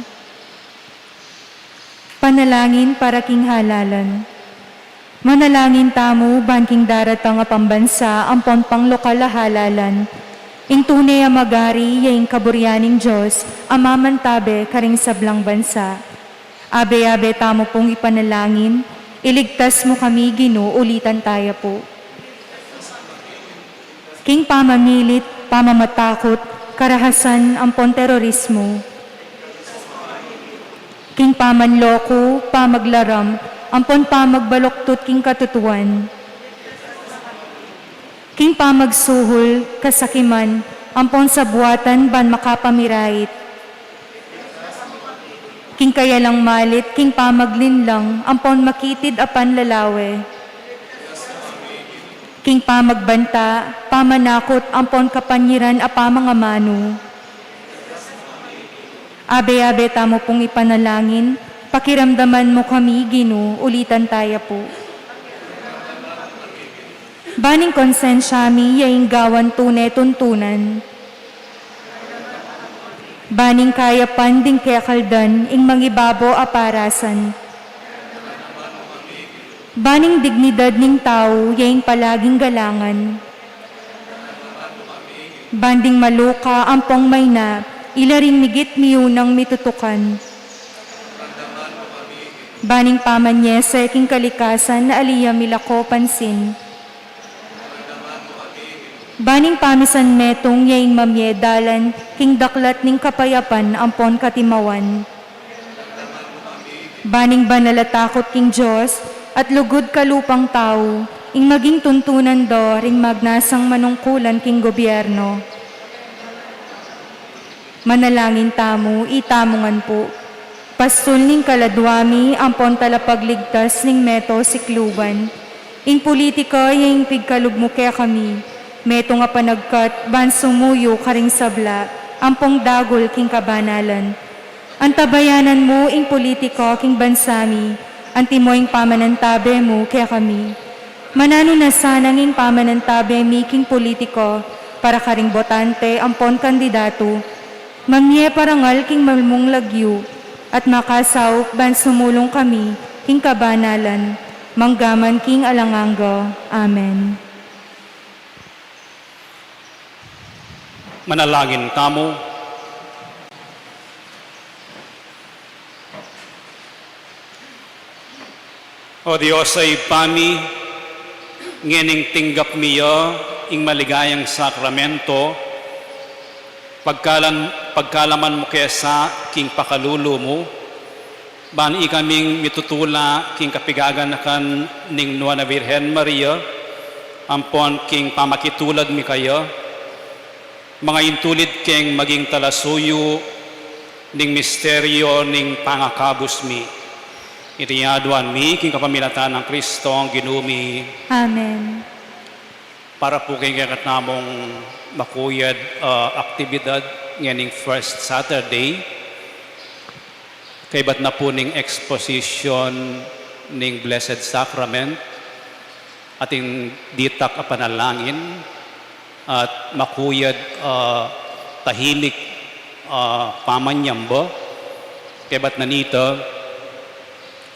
Panalangin para king halalan. Manalangin tamu ban king daratang a pambansa ampon panglokal a halalan. Ing tune a magari ya ing kaburian ning Dios a mamantabe karing sablang bansa. Abe-abe tamu pung ipanalangin, iligtas mu kami, Ginu, ulitan taya pu. King pamamilit, pamamatakut, karahasan, ampon terorismu. King pamanloko, pamaglaram, ampon pamagbaluktot king katutuan. King pamagsuhul, kasakiman, ampon sabuatan ban makapamirayit. King kayalang malit, king pamaglinlang, ampon makitid a panlalawe. King pamagbanta, pamanakut, ampon kapanyiran a pamangamanu. Abe-abe tamu pung ipanalangin, pakiramdaman mu kami, Ginu, ulitan taya pu. Ban ing konsensya mi ya ing gawan tune tuntunan. Ban ing kayapan ding kekaldan ing mangibabo a parasan. Ban ing dignidad ning tau ya ing palaging galangan. Ban ding maluka ampong maina, ila ring migit miyunang mitutukan. Ban ing pamanyese king kalikasan a ali ya milako pansin. Ban ing pamisan metung ya ing mamye dalan king daklat ning kapayapan ampon katimawan. Ban ing banal a takut king Dios at lugud kalupang tau ing maging tuntunan do ring magnasang manungkulan king gobyerno. Manalangin tamu, itamu ngan pu. Pastul ning kaladwa mi ampon talapagligtas ning meto sikluban. Ing pulitika ya ing pigkalub mu kekami. Metung a panagkat ban sumuyu karing sabla ampong dagul king kabanalan. Antabayanan mu ing pulitika king bansa mi, antimo ing pamanantabe mu kekami. Mananu na sanang ing pamanantabe mi king pulitika para karing botante ampon kandidatu. Mamye parangal king malmung lagyu, at makasaup ban sumulung kami king kabanalan, manggaman king alang angga. Amen. Manalangin tamu. O Dios a Ibpa mi, ngening tinggap mi ya ing maligayang sakramento, pagkalan-, pagkalaman mu ke sa king pakalulu mu, ban ikaming mitutula king kapigaganakan ning Nuan a Virgen Maria, ampon king pamakitulad mi kaya, mangaintulid keng maging talasuyu ning misteryo ning pangakabus mi. Iti aduan mi king kapamilatan nang Kristong Ginu mi. Amen. Para pu king kekatamung makuyad, ah, aktibidad ngening first Saturday, kaybat na pu ning exposition ning Blessed Sacrament, atin ditak a panalangin at makuyad, ah, tahimik, ah, pamanyamba. Kaybat na nita,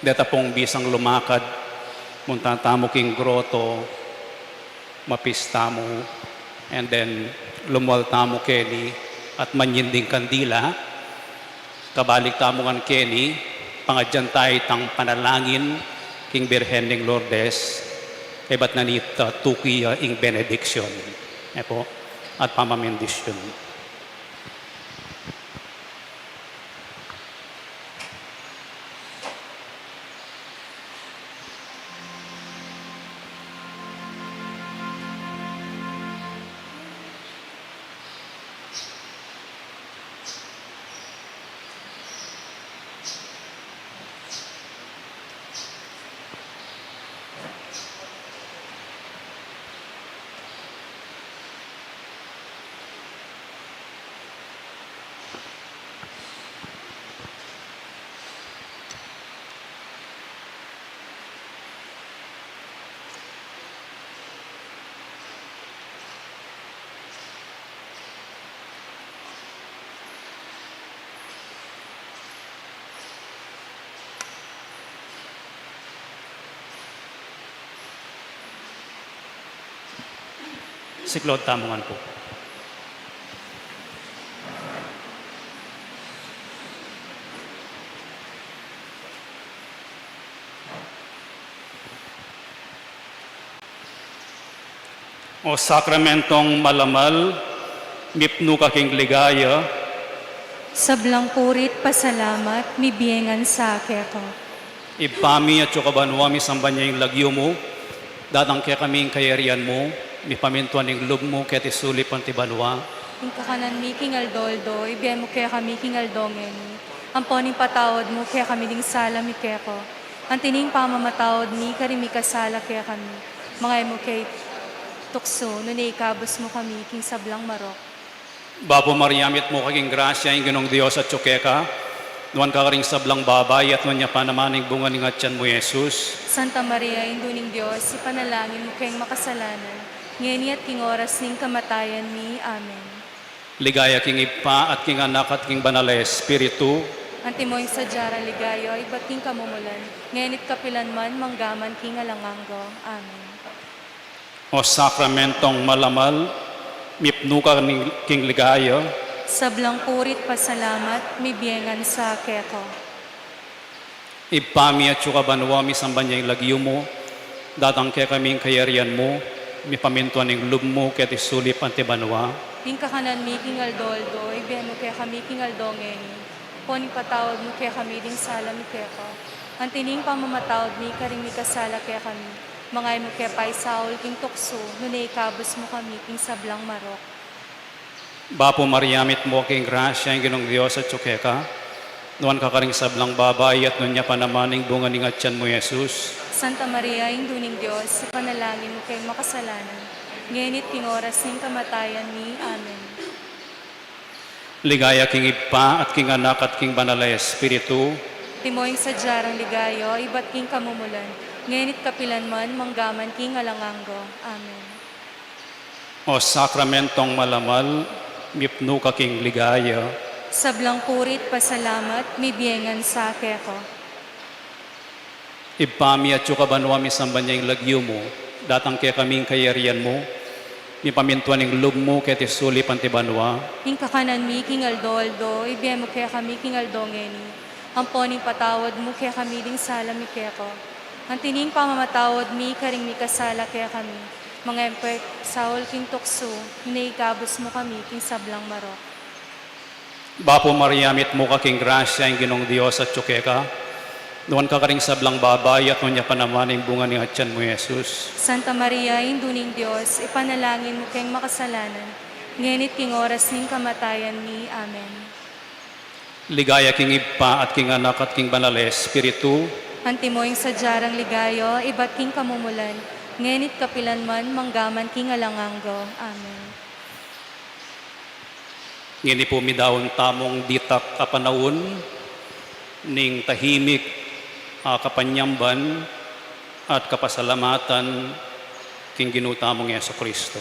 deta pung bisang lumakad, munta tamu king grotto, mapis tamu, and then lumual tamu keni at manyin ding kandila. Kabalik tamu ngan keni, pangadyan taya itang panalangin king Birhen ning Lourdes, kaybat na nita tuki ya ing benediction, e pu, at pamamendisyon. Siklaud tamu ngan pu. O sakramentong malamal, mipnu ka king ligaya. Sablang puri't pasalamat, mibie ngan sa keka. Ibpa mi, atsu ka banua, misamban ya ing lagyu mu, datang kekami ing kayarian mu, mipamintuan ing lub mu keti sulip anti banua. Ing kakanan mi king aldo-aldo, ibie mu kekami king aldo ngeni. Ampon ipatawad mu kekami ding sala mi keka, anti ning pamamatawad mi karing mikasala kekami. Manga e mu ke tuksu, nune ikabus mu kami king sablang marok. Bapu Maria, mitmu ka king grasya, ing Ginung Dios atsu keka. Nuan ka karing sablang babai, at nuan ya pa naman ing bunga ning atyan mu, Jesus. Santa Maria, Indu ning Dios, ipanalangin mu keng makasalanan, ngeni at king oras ning kamatayan mi. Amen. Ligaya king Ibpa, at king Anak, at king Banal a Espiritu. Antimo ing sadya rang ligaya, ibat king kamumulan, ngeni't kapilan man, manggaman king alang angga. Amen. O sakramentong malamal, mipnu ka ning, king ligaya. Sablang puri't pasalamat, mibie ngan sa keka. Ibpa mi, atsu ka banua, misamban ya ing lagyu mu, datang kekami ing kayarian mu, mipamintuan ing lub mu keti sulip anti banua. Ing kakanan mi king aldo-aldo, ibie mu kekami king aldo ngeni. Ampon ipatawad mu kekami ding sala mi keka, anti ning pamamatawad mi karing mikasala kekami. Manga e mu ke paisaul king tuksu, nune ikabus mu kami king sablang marok. Bapu Maria, mitmu ka king grasya, ing Ginung Dios atsu keka. Nuan ka karing sablang babai, at nuan ya pa naman ing bunga ning atyan mu, Jesus. Santa Maria, Indu ning Dios, ipanalangin mu keng makasalanan, ngeni't king oras ning kamatayan mi. Amen. Ligaya king Ibpa, at king Anak, at king Banal a Espiritu. Antimo ing sadya rang ligaya, ibat king kamumulan, ngeni't kapilan man, manggaman king alang angga. Amen. O sakramentong malamal, mipnu ka king ligaya. Sablang puri't pasalamat, mibie ngan sa keka. Ibpa mi, atsu ka banua, misamban ya ing lagyu mu, datang kekami ing kayarian mu, mipamintuan ing lub mu keti sulip anti banua. Ing kakanan mi king aldo-aldo, ibie mu kekami king aldo ngeni. Ampon ipatawad mu kekami ding sala mi keka, anti ning pamamatawad mi karing mikasala kekami. Manga e mu ke paisaul king tuksu, nune ikabus mu kami king sablang marok. Bapu Maria, mitmu ka king grasya, ing Ginung Dios atsu keka. Nuan ka karing sablang babai, at nuan ya pa naman ing bunga ning atyan mu, Jesus. Santa Maria, Indu ning Dios, ipanalangin mu keng makasalanan, ngeni't king oras ning kamatayan mi. Amen. Ligaya king Ibpa, at king Anak, at king Banal a Espiritu. Antimo ing sadya rang ligaya, ibat king kamumulan, ngeni't kapilan man, manggaman king alang angga. Amen. Ngeni pu midaun tamung ditak a panaun ning tahimik a kapanyamban at kapasalamatan king Ginu tamung Jesucristo.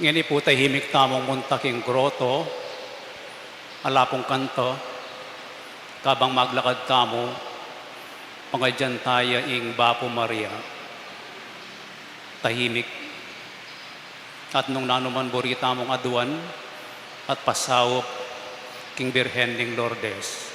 Ngeni pu tahimik tamung munta king groto, ala pung kanta, kabang maglakad tamu, pangadyan taya ing Bapu Maria. Tahimik. At nung nanu man buri tamung aduan at pasaup king Birhen ning Lourdes.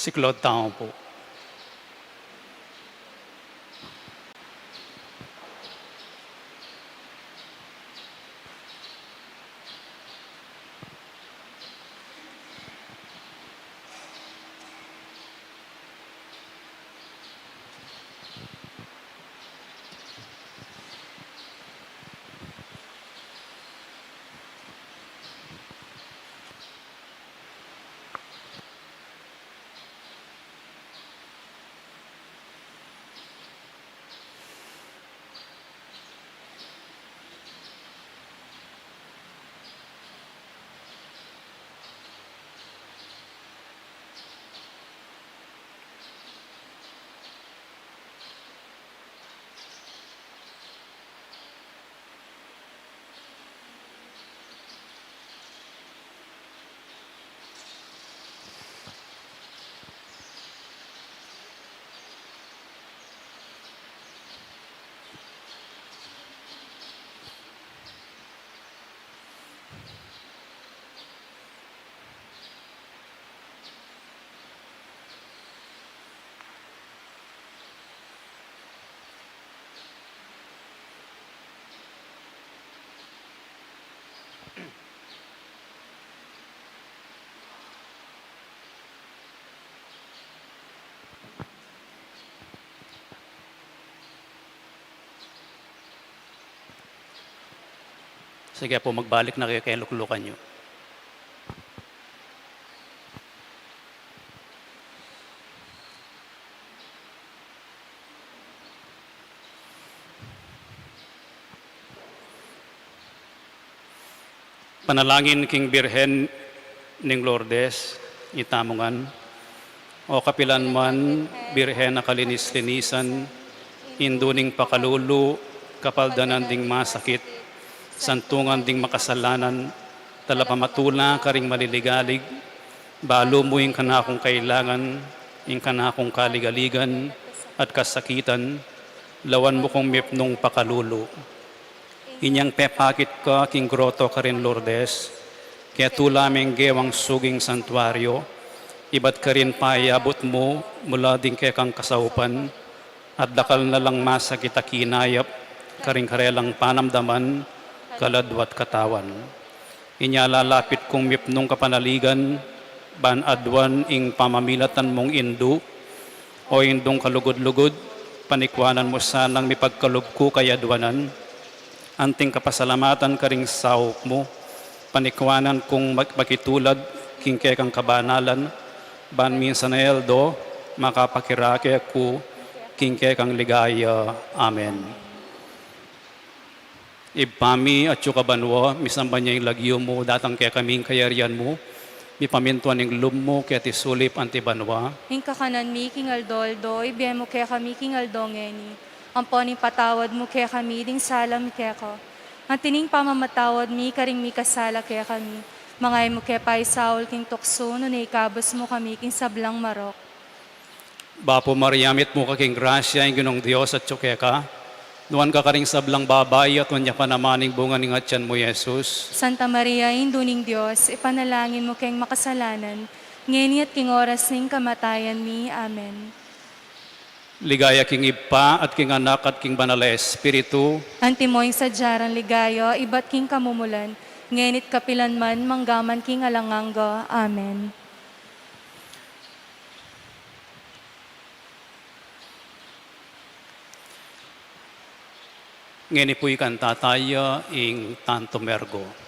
Siklaud tamu pu. Sige pu, magbalik na kayu keng luklukan yu. Panalangin king Birhen ning Lourdes, itamu ngan. O kapilan man, Birhen a kalinis-linisan, indu ning pakalulu, kapaldanan ding masakit, santungan ding makasalanan, talapamatula karing maliligalig, balu mu ing kanakung kailangan, ing kanakung kaligaligan at kasakitan, lawan mu kung mipnung pakalulu. Inyang pepakit ka king groto karin Lourdes, ketula meng gewang suging santuario, ibat karin payabut mu mula ding kekang kasaupan, at dakal na lang masakit a kinayap karing karelang panamdaman, kaladwa't katawan. Inya lalapit kung mipnung kapanaligan, ban aduan ing pamamilatan mung indu, o indung kalugud-lugud, panikwanan mu sanang mipagkalub ku kayaduanan, anting kapasalamatan karing saup mu, panikwanan kung mag-, makitulad king kekang kabanalan, ban minsan a aldo, makapakirake ku king kekang ligaya. Amen. Ibpa mi, atsu ka banua, misamban ya ing lagyu mu, datang kekami ing kayarian mu, mipamintuan ing lub mu, keti sulip anti banua. Ing kakanan mi king aldo-aldo, ibie mu kekami king aldo ngeni. Ampon ipatawad mu kekami ding sala mi keka, anti ning pamamatawad mi karing mikasala kekami. Manga e mu ke paisaul king tuksu, nune ikabus mu kami king sablang marok. Bapu Maria, mitmu ka king grasya, ing Ginung Dios atyu keka. Nuan ka karing sablang babai, at nuan ya pa naman ing bunga ning atian mu, Jesus. Santa Maria, Indu ning Dios, ipanalangin mu keng makasalanan, ngeni at king oras ning kamatayan mi. Amen. Ligaya king Ibpa, at king Anak, at king Banal a Espiritu. Antimo ing sadya rang ligaya, ibat king kamumulan, ngeni't kapilan man, mangga man king alang angga. Amen. Ngeni pu ikanta taya ing Tantum Ergo.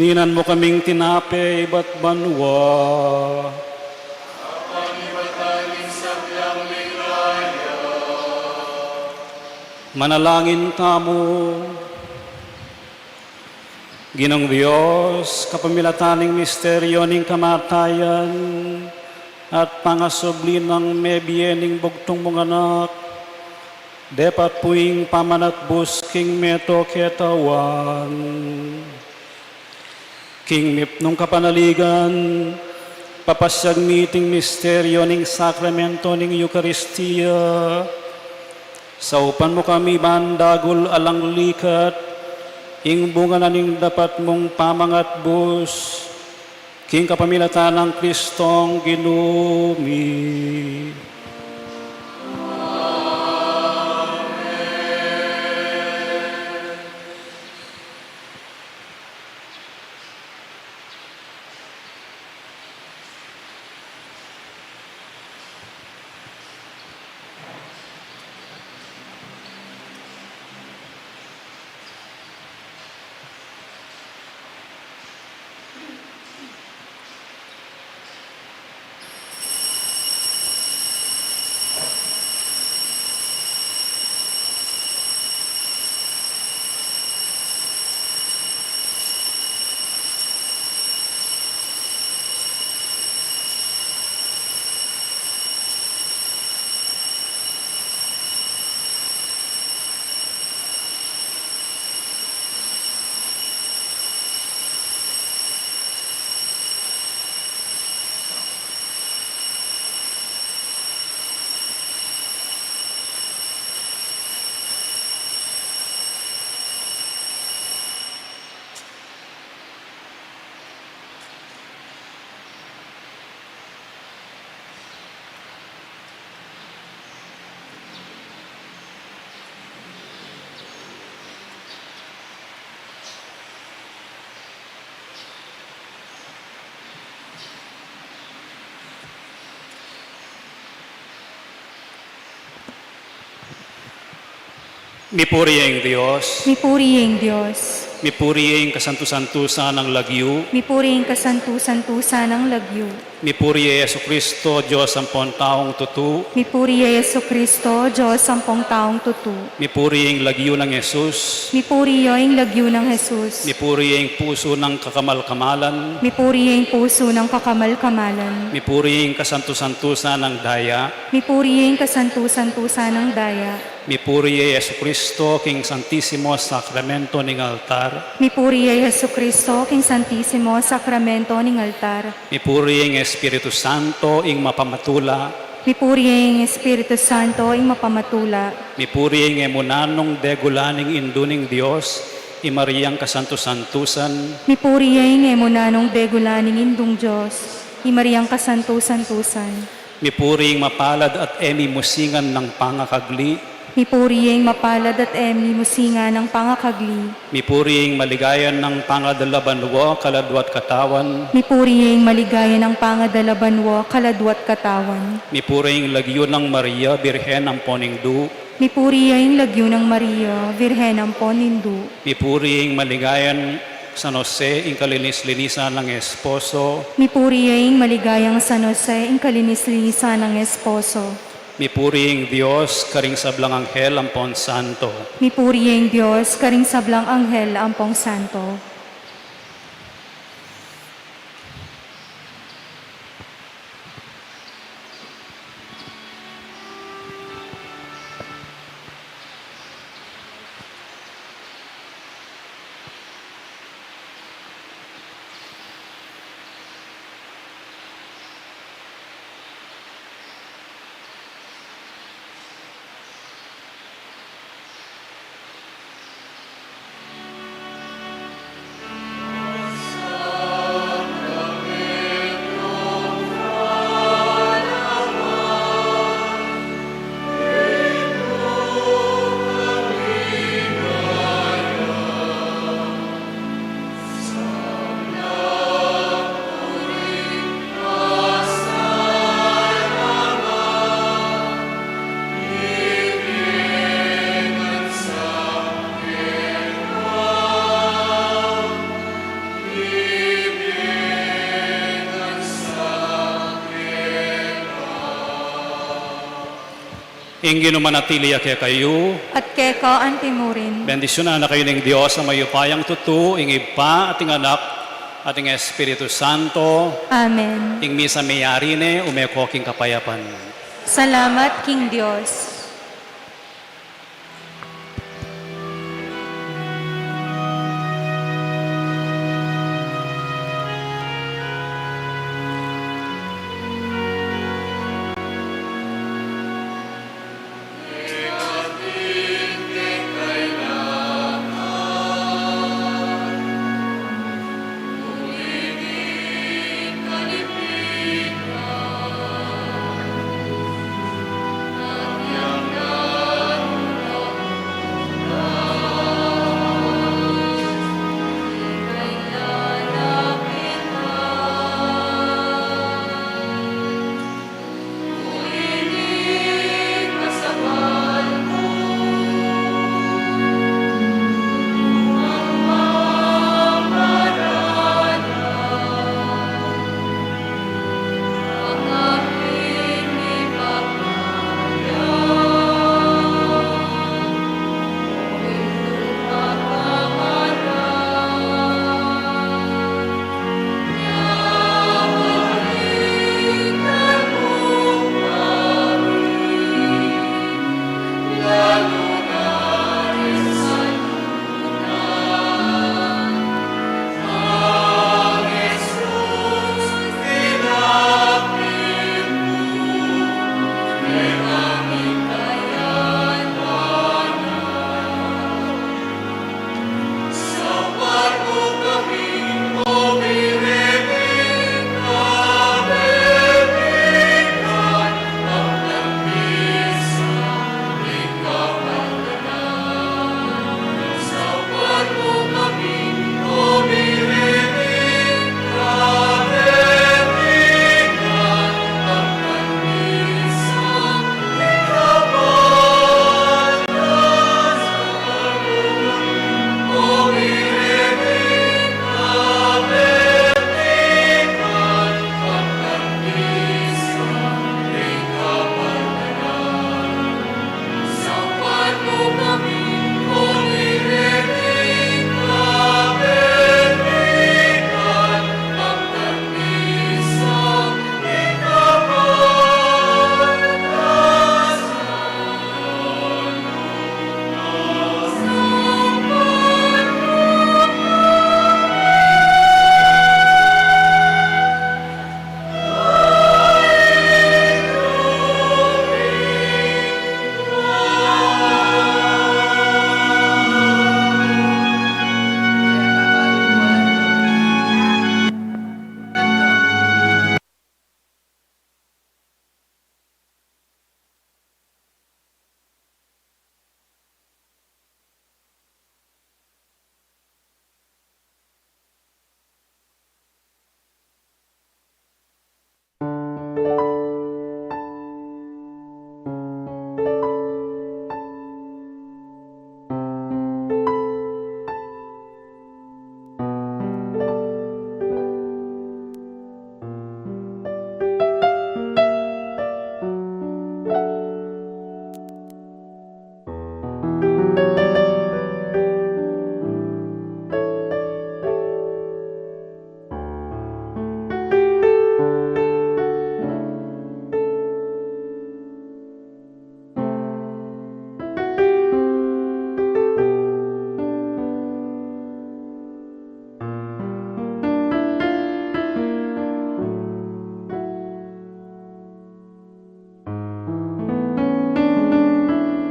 Dinan mu kaming tinape ibat banua. Manalangin tamu. Ginung Dios, kapamilatan ning misteryo ning kamatayan at pangasubli nang mebie ning bugtung mung anak, depat pu ing pamanatbus king meto ketauan. King mipnung kapanaligan, papasyag mi iting misteryo ning sakramento ning Eukaristia. Saupan mu kami ban dagul alang likat, ing bunga na ning dapat mung pamangatbus, king kapamilatan nang Kristong Ginu mi. Mipuri ya ing Dios. Mipuri ya ing Dios. Mipuri ya ing kasantu-santusan nang lagyu. Mipuri ya ing kasantu-santusan nang lagyu. Mipuri ya i Jesucristo, Dios ampong taung tutu. Mipuri ya i Jesucristo, Dios ampong taung tutu. Mipuri ya ing lagyu nang Jesus. Mipuri ya ing lagyu nang Jesus. Mipuri ya ing pusu nang kakamal-kamalan. Mipuri ya ing pusu nang kakamal-kamalan. Mipuri ya ing kasantu-santusan nang daya. Mipuri ya ing kasantu-santusan nang daya. Mipuri ya i Jesucristo king Santisimo Sakramento ning altar. Mipuri ya i Jesucristo king Santisimo Sakramento ning altar. Mipuri ya ing Espiritu Santo ing mapamatula. Mipuri ya ing Espiritu Santo ing mapamatula. Mipuri ya ing emunan nung degulan ning Indu ning Dios, i Mariang kasantu-santusan. Mipuri ya ing emunan nung degulan ning Indung Dios, i Mariang kasantu-santusan. Mipuri ing mapalad at e mimusingan nang pangakagli. Mipuri ing mapalad at e mimusingan nang pangakagli. Mipuri ing maligaya nang pangadala banua, kaladua at katawan. Mipuri ing maligaya nang pangadala banua, kaladua at katawan. Mipuri ing lagyu nang Maria, Birhen ampon Indu. Mipuri ing lagyu nang Maria, Birhen ampon Indu. Mipuri ing maligayang San Jose, ing kalinis-linisan nang esposo. Mipuri ing maligayang San Jose, ing kalinis-linisan nang esposo. Mipuri ing Dios karing sablang anghel ampon santo. Mipuri ing Dios karing sablang anghel ampon santo. Ing Ginu manatili ya kekayu. At keka antimurin. Bendisyunan na kayu ning Dios a mayupayang tutu, ing Ibpa at ing Anak at ing Espiritu Santo. Amen. Ing misa meyari ne, ume ko king kapayapan. Salamat king Dios.